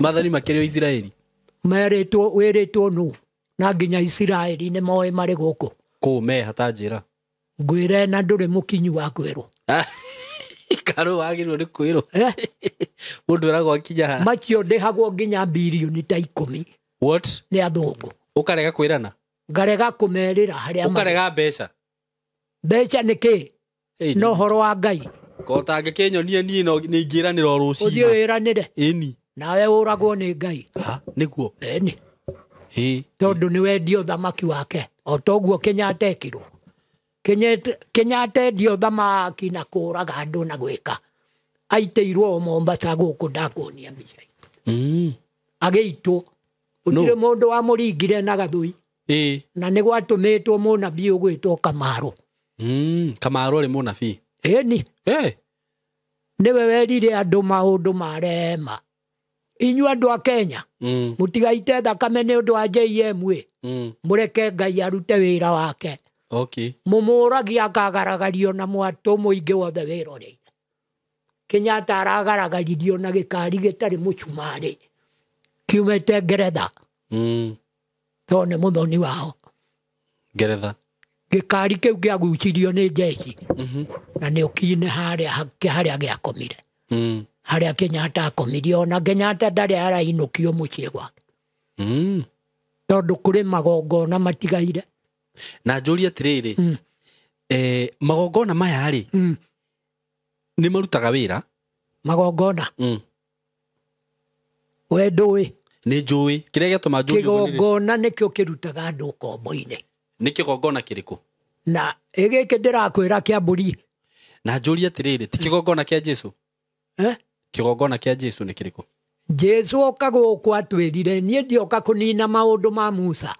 Maathani makĩrĩ o Isiraeli. Merĩtwo wĩrĩtwo nũ? Na nginya Isiraeli nĩ moĩ marĩ gũkũ. Kũ meha ta njĩra. Ngwĩre na ndũrĩ mũkinyu wa kwĩrwo. Karũ wagĩrĩirwo nĩ kwĩrwo. Eh? Mũndũ eragwo akinya haha. Macio ndĩhagwo nginya birioni ta 10 What? nĩ athũngũ. Ũkarega kwĩrana? Ngarega kũmerĩra harĩa marĩ. Ũkarega mbeca? Mbeca nĩ kĩ? Ĩni. No ũhoro wa Ngai. Ko tangĩkĩnyonia niĩ no nĩ ingĩranĩra o Ũthiĩ rũcinĩ. wĩranĩre. Ĩni. Nawe ũragwo nĩ Ngai. Ha, nĩguo. Ĩni. Ĩ. Tondũ nĩ wendia ũthamaki wake. O toguo Kenyatta ekirwo. Kenyatta endia ũthamaki na kũraga andũ na gwĩka. Aitĩirwo o Mombasa gũkũ ndakuonia mbica. Mm. Agĩitwo. Gũtirĩ mũndũ wamũringire na gathũi. Ĩ. Na nĩ gwatũmĩtwo mũnabii ũgwĩtwo Kamaru. Mm. Kamaru arĩ mũnabii. Ĩni. Eh. Nĩwe werire andũ maũndũ marema. Inyuĩ andũ a Kenya, Mm. mũtigaite thakame nĩ ũndũ wa JM ĩ. Mm. Mũreke Ngai arute wĩra wake. Okay. Mũmũragi akagaragario na mwatũ mũingĩ wothe wĩroreire. Kenyatta aragaragaririo na gĩkari gĩtarĩ mũcumarĩ kiumĩte Ngeretha. Tondũ nĩ mũthoni wao. Ngeretha. Gĩkari kĩu kĩagucirio nĩ jeshi. Na nĩ ũkine harĩa gĩakomire. Harĩa Kenyatta akomirie, ona Kenyatta ndarĩ arainũkio mũciĩ gwake. Tondũ kũrĩ magongona matigaire. Na njũrie atĩrĩrĩ, magongona maya rĩ, nĩ marutaga wĩra? Magongona? We ndũĩ? Nĩ njũĩ. Kĩrĩa gĩatũma njũrie ũguo nĩ rĩ? Kĩgongona nĩkĩo kĩrutaga andũ ũkombo-inĩ. Nĩ kĩgongona kĩrĩkũ? Na gĩkĩ ndĩrakwĩra kĩa mbũri. Na njũrie atĩrĩrĩ, ti kĩgongona kĩa Jesu? Kĩgongona kĩa Jesu nĩ kĩrĩkũ? Jesu oka gũkũ atwĩrire, niĩ ndioka kũnina maũndũ ma Musa.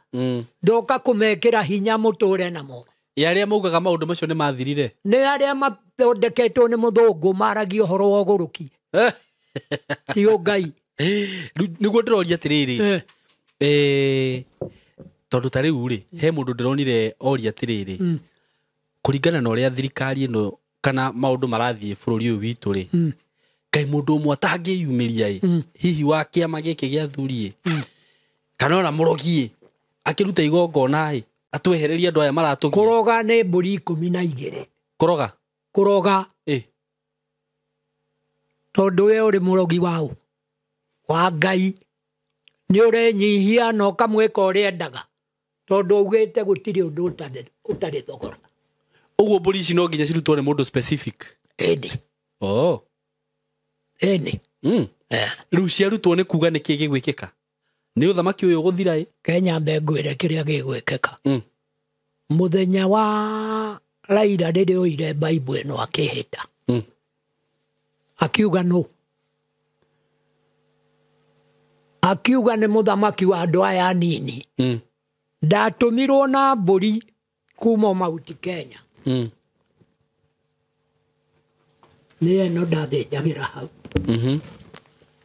Ndoka kũmekĩra hinya mũtũre namo. Ĩ arĩa maugaga maũndũ macio nĩ mathirire? Nĩ arĩa mathondeketwo nĩ mũthũngũ maragia ũhoro wa ũgũrũki. Ti ũngai. Nĩguo ndĩroria atĩrĩrĩ. Tondũ ta rĩu rĩ, he mũndũ ndĩronire oria atĩrĩrĩ, kũringana na ũrĩa thirikari ĩno kana maũndũ marathiĩ bũrũri ũyũ witũ rĩ, Ngai mũndũ ũmwe atangĩyumĩria ĩ, hihi wa kĩama gĩkĩ gĩa athuri ĩ, kana ona mũrogi ĩ, akĩruta igongona ĩ, atwehererie andũ aya maratũgia. Kũroga nĩ mbũri 12. Kũroga? Kũroga. Tondũ we ũrĩ mũrogi waũ? Wa Ngai. Nĩ ũrenyihia na ũkamwĩka ũrĩa endaga. Tondũ augĩte gũtirĩ ũndũ ũtarĩ thogora. Ũguo mbũri ici no nginya cirutwo nĩ mũndũ specific? Ĩni. Ĩni. Rĩu ciarutwo nĩ kuga nĩkĩ gĩgwĩkĩka? Nĩ ũthamaki ũyũ ũgũthira ĩ? Kenya mbe ngwĩre kĩrĩa gĩgwĩkĩka. Mũthenya wa Raila rĩrĩa oire Bible ĩno akĩhĩta. Akiuga nũ? Akiuga nĩ mũthamaki wa andũ aya anini. Ndatũmirwo na mbũri kuma Mount Kenya. Nĩ ĩno ndathĩnjagĩra hau.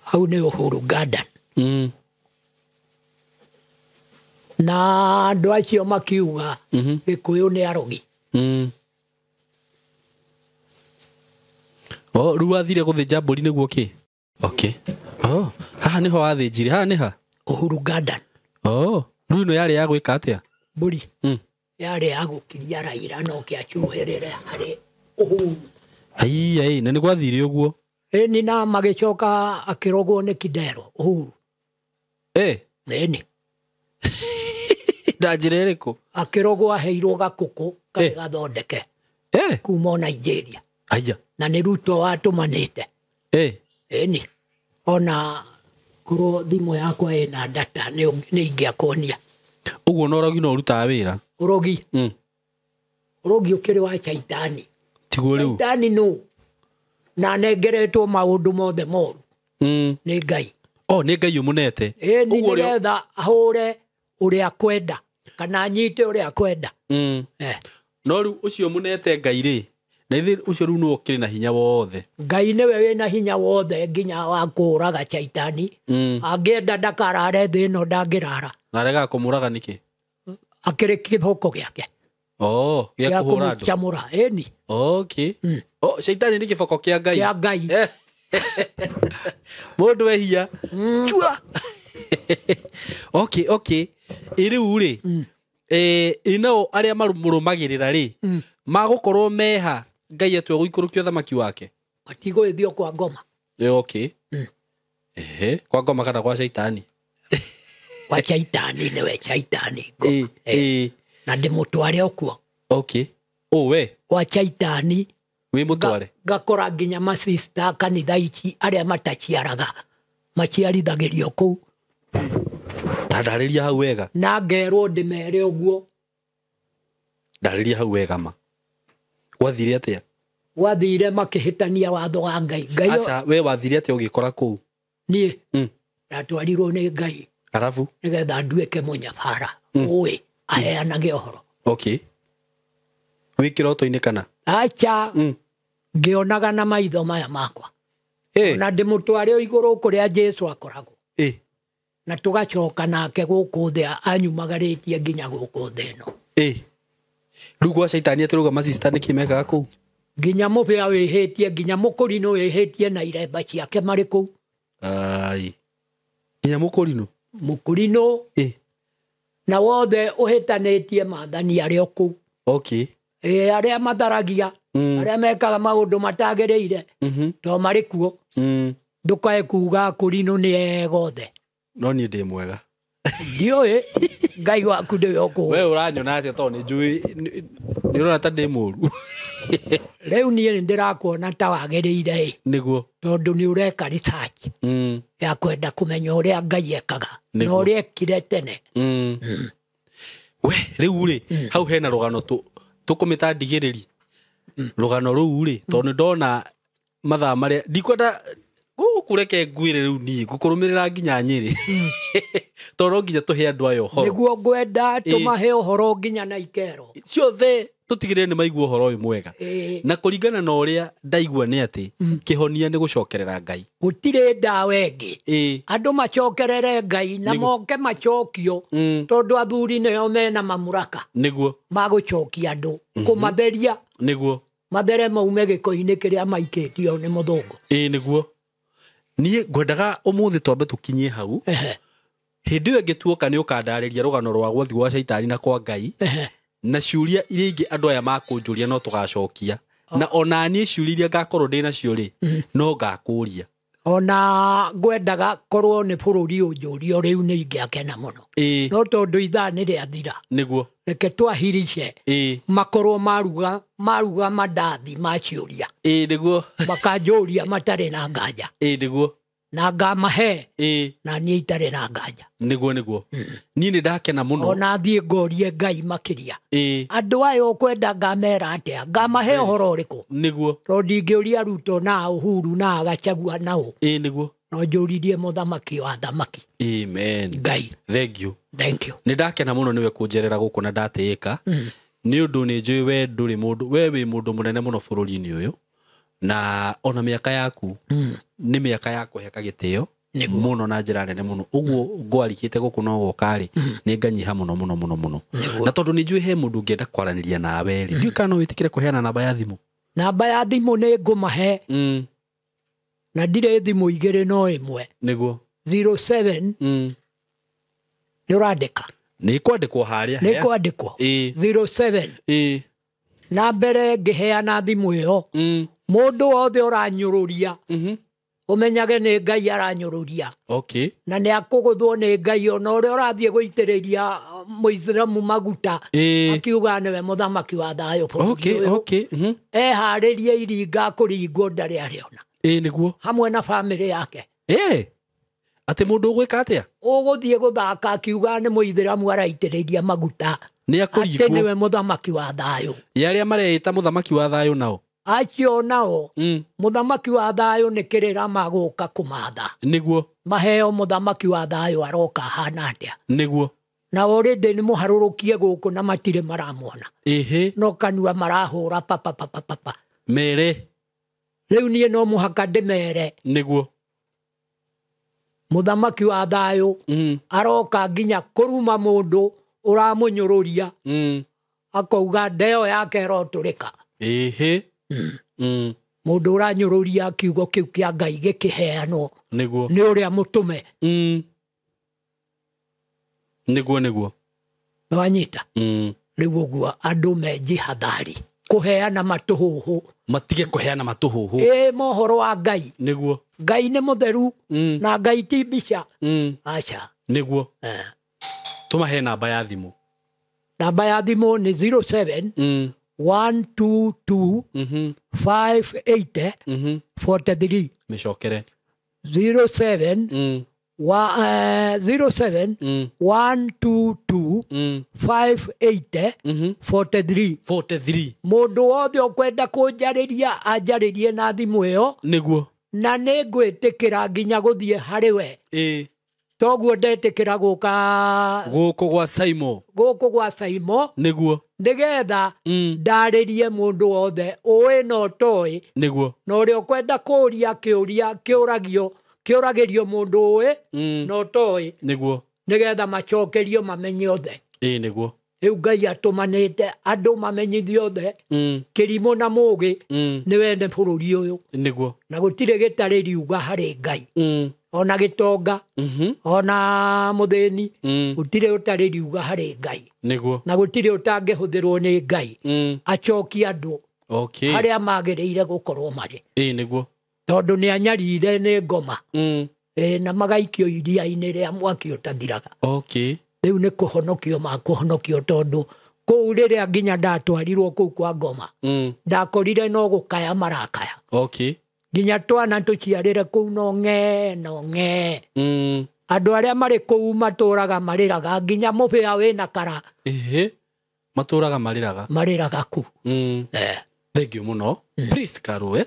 Hau nĩ Uhuru Garden. Na andũ acio makiuga Gĩkũyũ nĩ arogi. O rĩu wathire gũthĩnja mbũri nĩguo kĩ? Okay. Oh, haha nĩho wathĩnjire, haha nĩ ha? Uhuru Garden. Oh, rĩu ĩno yarĩ ya gwĩka atĩa? Mbũri. Yarĩ ya gũkiria Raila no kĩacuhĩrĩre harĩ Uhuru. Ai, na nĩ gwathire ũguo? Ĩni, na magĩcoka akĩrogwo nĩ Kidero Uhuru. Ĩni. Na njĩra ĩrĩkũ? Akĩrogwo aheirwo gakũkũ karĩ gathondeke. Kuma Nigeria. Aya. Na nĩ Ruto watũmanĩte. Ĩni. Ona korwo thimũ yakwa ĩna data nĩ ingĩakuonia. Ũguo na ũrogi no ũrutaga wĩra? Ũrogi? Ũrogi ũkĩrĩ wa Shaitani. Tiguo rĩu? Shaitani nũ? Na anengeretwo maũndũ mothe moru. Nĩ Ngai. Oh, nĩ Ngai ũmũnete. Ĩni, nĩgetha ahũre ũrĩa akwenda kana anyite ũrĩa akwenda. No rĩu ũcio mũnete Ngai rĩ, na ithe ũcio rĩu nĩwe ũkĩrĩ na hinya wothe. Ngai nĩwe wĩna hinya wothe nginya wa kũũraga Shaitani. Angĩenda ndakarare thĩ ĩno ndangĩrara. Na aregaga kũmũraga nĩkĩ? Akĩrĩ kĩboko gĩake. Oh, gĩa kũhũra andũ. Kũmũcamũra, ĩni. Okay. Oh, Shaitani nĩ kĩboko kĩa Ngai. Kĩa Ngai. Mũndũ ehia. Chua. Okay, okay. Ĩ rĩu rĩ, ĩ nao arĩa marũmagĩrĩra rĩ, magũkorwo meha Ngai atue gũikũrũkia ũthamaki wake? Matigũgĩthiĩ kwa ngoma. Okay. Ehe, kwa ngoma kana kwa Shaitani? Kwa Shaitani nĩwe Shaitani ngoma. Na ndĩmũtware o kuo. Okay. O we? Kwa Shaitani. Wĩ mũtware? Ngakora nginya masista kanitha ici arĩa mataciaraga maciarithagĩrio kũu. Ta ndarĩria hau wega. Na ngerwo ndĩmere ũguo. Ndarĩria hau wega ma. Gwathire atĩa? Gwathire makĩhĩtania watho wa Ngai. Ngai Aca, we wathire atĩa ũgĩkora kũu? Niĩ? Ndatwarirwo nĩ Ngai. Arabu? Nĩgetha nduĩke mũnyabara. Ũĩ, aheanage ũhoro. Okay. Wĩ kĩroto-inĩ kana? Aca. Ngĩonaga na maitho maya makwa. Na ndĩmũtware igũrũ kũrĩa Jesu akoragwo. Na tũgacoka nake gũkũ thĩ anyumagarĩtie nginya gũkũ thĩ ĩno. Rĩu gwa Shaitani atĩrauga masista nĩkĩ mekaga kũu? Nginya mũbĩa wĩhĩtie, nginya mũkũrinũ wĩhĩtie na iremba ciake marĩ kũu. Ai. Nginya mũkũrinũ? Mũkũrinũ Ĩ. Na wothe ũhĩtanĩtie maathani arĩa o kũu. Okay. Ĩ, arĩa matharagia, arĩa mekaga maũndũ matagĩrĩire, to marĩ kuo. Ndũkae kuga kũrinũ nĩ ega othe. No niĩ ndĩ mwega. Ndiũĩ Ngai waku nĩwe ũkũĩ. We ũranyona atĩa tondũ nĩ njũĩ nĩ ũrona ta ndĩ mũru. Rĩu niĩ nĩ ndĩrakuona ta wagĩrĩire ĩ. Nĩguo. Tondũ nĩ ũreka research ya kwenda kũmenya ũrĩa Ngai ekaga na Nĩguo. ũrĩa ekire tene. We rĩu rĩ, hau hena rũgano tũkũmĩta ndigĩrĩri. Rũgano rũu rĩ, tondũ nĩ ndona mathaa marĩa ndikwenda gũkũ, reke ngwĩre rĩu niĩ ngũkũrũmĩrĩra nginya Nyĩrĩ, tondũ no nginya tũhe andũ aya ũhoro. Nĩguo ngwenda tũmahe ũhoro nginya na ikero ciothe, tũtigĩrĩre nĩ maigua ũhoro ũyũ mwega. Ĩĩ. Na kũringana na ũrĩa ndaigua nĩ atĩ kĩhonia nĩ gũcokerera Ngai. Gũtirĩ ndawa ĩngĩ. Ĩĩ. Andũ macokerere Ngai na Nĩguo. moke macokio, tondũ athuri nĩo mena mamuraka ma gũcokia andũ, kũmatheria, mathere maume gĩko-inĩ kĩrĩa maikĩtio nĩ mũthũngũ. Ĩĩ nĩguo, niĩ ngwendaga ũmũthĩ twambe tũkinyie hau. Hĩndĩ ĩyo ĩngĩ tuoka nĩ ũkandarĩria rũgano rwa gwathi gwa caitani na kwa Ngai, na ciũria iria ingĩ andũ aya makũnjũria no tũgacokia, na ona niĩ ciũria iria ngakorwo ndĩ nacio rĩ, no ngakũria. Ona ngwendaga korwo nĩ bũrũri ũnjũrio rĩu nĩ ingĩakena mũno, no tondũ ithaa nĩ rĩathira, reke twahirice, makorwo maruga mandathi ma ciũria, Ĩĩ nĩguo. Makanjũria matarĩ na nganja, Ĩĩ nĩguo. Na ngamahe na niĩ itarĩ na nganja. Nĩguo niĩ nĩ ndakena mũno. Ona thiĩ ngorie Ngai makĩria, andũ aya ũkwenda ngamera atĩa, ngamahe ũhoro ũrĩkũ? Tondũ ndingĩũria Ruto na Uhuru na Gachagua nao, Ĩĩ nĩguo. No njũririe mũthamaki wa thamaki. Amen. Ngai. Thank you. Thank you. Nĩ ndakena mũno nĩwe kũnjerera gũkũ na ndatĩĩka, nĩ ũndũ nĩ njũĩ we ndũrĩ mũndũ, we wĩ mũndũ mũnene mũno bũrũri-inĩ ũyũ, na ona mĩaka yaku nĩ mĩaka ya kũheka gĩtĩo mũno na njĩra nene mũno. Ũguo ngwarikĩte gũkũ no goka rĩ, nĩ nganyiha mũno mũno mũno mũno. Na tondũ nĩ njũĩ he mũndũ ũngĩenda kwaranĩria nawe rĩ, ndiũĩ kana no wĩtĩkĩre kũheana namba ya thimũ. Namba ya thimũ nĩ ngũmahe, na ndirĩ thimũ igĩrĩ no ĩmwe. 07, nĩ ũrandĩka? Nĩ kwandĩkwo harĩa. Nĩ kwandĩkwo. 07, na mbere ngĩheana thimũ ĩyo, mũndũ wothe ũranyũrũria, ũmenyage nĩ Ngai aranyũrũria, na nĩ akũgũthwo nĩ Ngai, ona ũrĩa ũrathiĩ gũitĩrĩria mũithĩramu maguta akiuga nĩwe mũthamaki wa thayũ bũrũri ũyũ. Eharĩrie iringa kũringwo ndarĩ arĩona, Ĩĩ nĩguo. hamwe na bamĩrĩ yake. Ĩĩ, atĩ mũndũ ũgwĩka atĩa? Ũgũthiĩ gũthaka akiuga nĩ mũithĩramu araitĩrĩria maguta Nĩ atĩ akũringwo. nĩwe mũthamaki wa thayũ. Ya arĩa mareĩta mũthamaki wa thayũ nao. Acio nao, mũthamaki wa thayũ nĩ kĩrĩra magũka kũmatha, maheo mũthamaki wa thayũ aroka ahana atĩa. Na already nĩ mũharũrũkie gũkũ na matirĩ maramuona, no kanua marahũra papa papa papa. Mere. Rĩu niĩ no mũhaka ndĩmere, mũthamaki wa thayũ aroka nginya kũruma mũndũ ũramũnyũrũria, akauga ndeo yake ĩrotũrĩka. Mũndũ ũranyũrũria kiugo kĩu kĩa Ngai gĩkĩheanwo nĩ ũrĩa mũtũme. Nĩguo nĩguo. Nĩwanyita? Rĩu ũguo andũ menjihathari kũheana matũhũhũ. Matige kũheana matũhũhũ. Ĩ, mohoro wa Ngai. Ngai nĩ mũtheru, na Ngai ti mbica, aca. Tũmahe namba ya thimũ. Namba ya thimũ nĩ 07 122 580 43. Mĩcokere. 07 07 122 580 43. 43. Mũndũ wothe ũkwenda kũnjarĩria anjarĩrie na thimũ ĩyo, na nĩ ngwĩtĩkĩra nginya gũthiĩ harĩ we. Toguo ndetĩkĩra gũka Gũkũ gwa Saimo. Gũkũ gwa Saimo, nĩgetha ndarĩrie mũndũ wothe ũĩ na ũtoĩ, na ũrĩa ũkwenda kũũria kĩũria kĩũragio kĩũragĩrio mũndũ ũĩ na ũtoĩ, nĩgetha macokerio mamenye othe. Ĩĩ nĩguo. Rĩu Ngai atũmanĩte andũ mamenyithio othe, kĩrimũ na mũgĩ, nĩ wene bũrũri ũyũ, na gũtirĩ gĩtarĩ riuga harĩ Ngai. Ona gĩtonga, ona mũthĩni, gũtirĩ ũtarĩ riuga harĩ Ngai. Nĩguo. Na gũtirĩ ũtangĩhũthĩrwo nĩ Ngai acokie andũ harĩa magĩrĩire gũkorwo marĩ. Ĩĩ nĩguo. Tondũ nĩ anyarire nĩ ngoma. Na magaikio iria-inĩ rĩa mwaki ũtathiraga. Rĩu nĩ kũhonokio makũhonokio, tondũ kũu rĩrĩa nginya ndatwarirwo kũu kwa ngoma, ndakorire no gũkaya marakaya. Nginya twana tũciarĩre kũu no ng'ee no ng'ee. Andũ arĩa marĩ kũu matũraga marĩraga nginya mũbĩa wĩna kara. Ĩhĩ. Matũraga marĩraga. Marĩraga kũu. Thank you mũno. Priest Karue.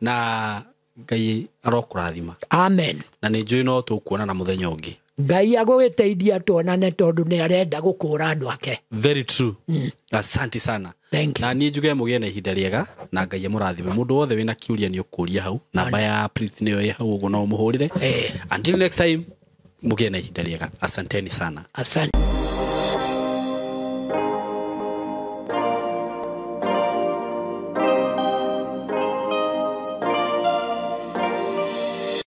Na Ngai arokũrathima. Amen. Na nĩ njũĩ no tũkuonana mũthenya ũngĩ. Ngai agũgĩteithia tuonane, tondũ nĩ arenda gũkũra andũ ake. Very true. Asante sana. Thank you. Na niĩ njuge mũgĩe na ihinda rĩega na Ngai amũrathime. Mũndũ wothe wĩna kĩũria nĩ ũkũria hau. Namba ya priest nĩyo ĩ hau ũguo no ũmũhũrĩre. Until next time, mũgĩe na ihinda rĩega. Asanteni sana. Asante.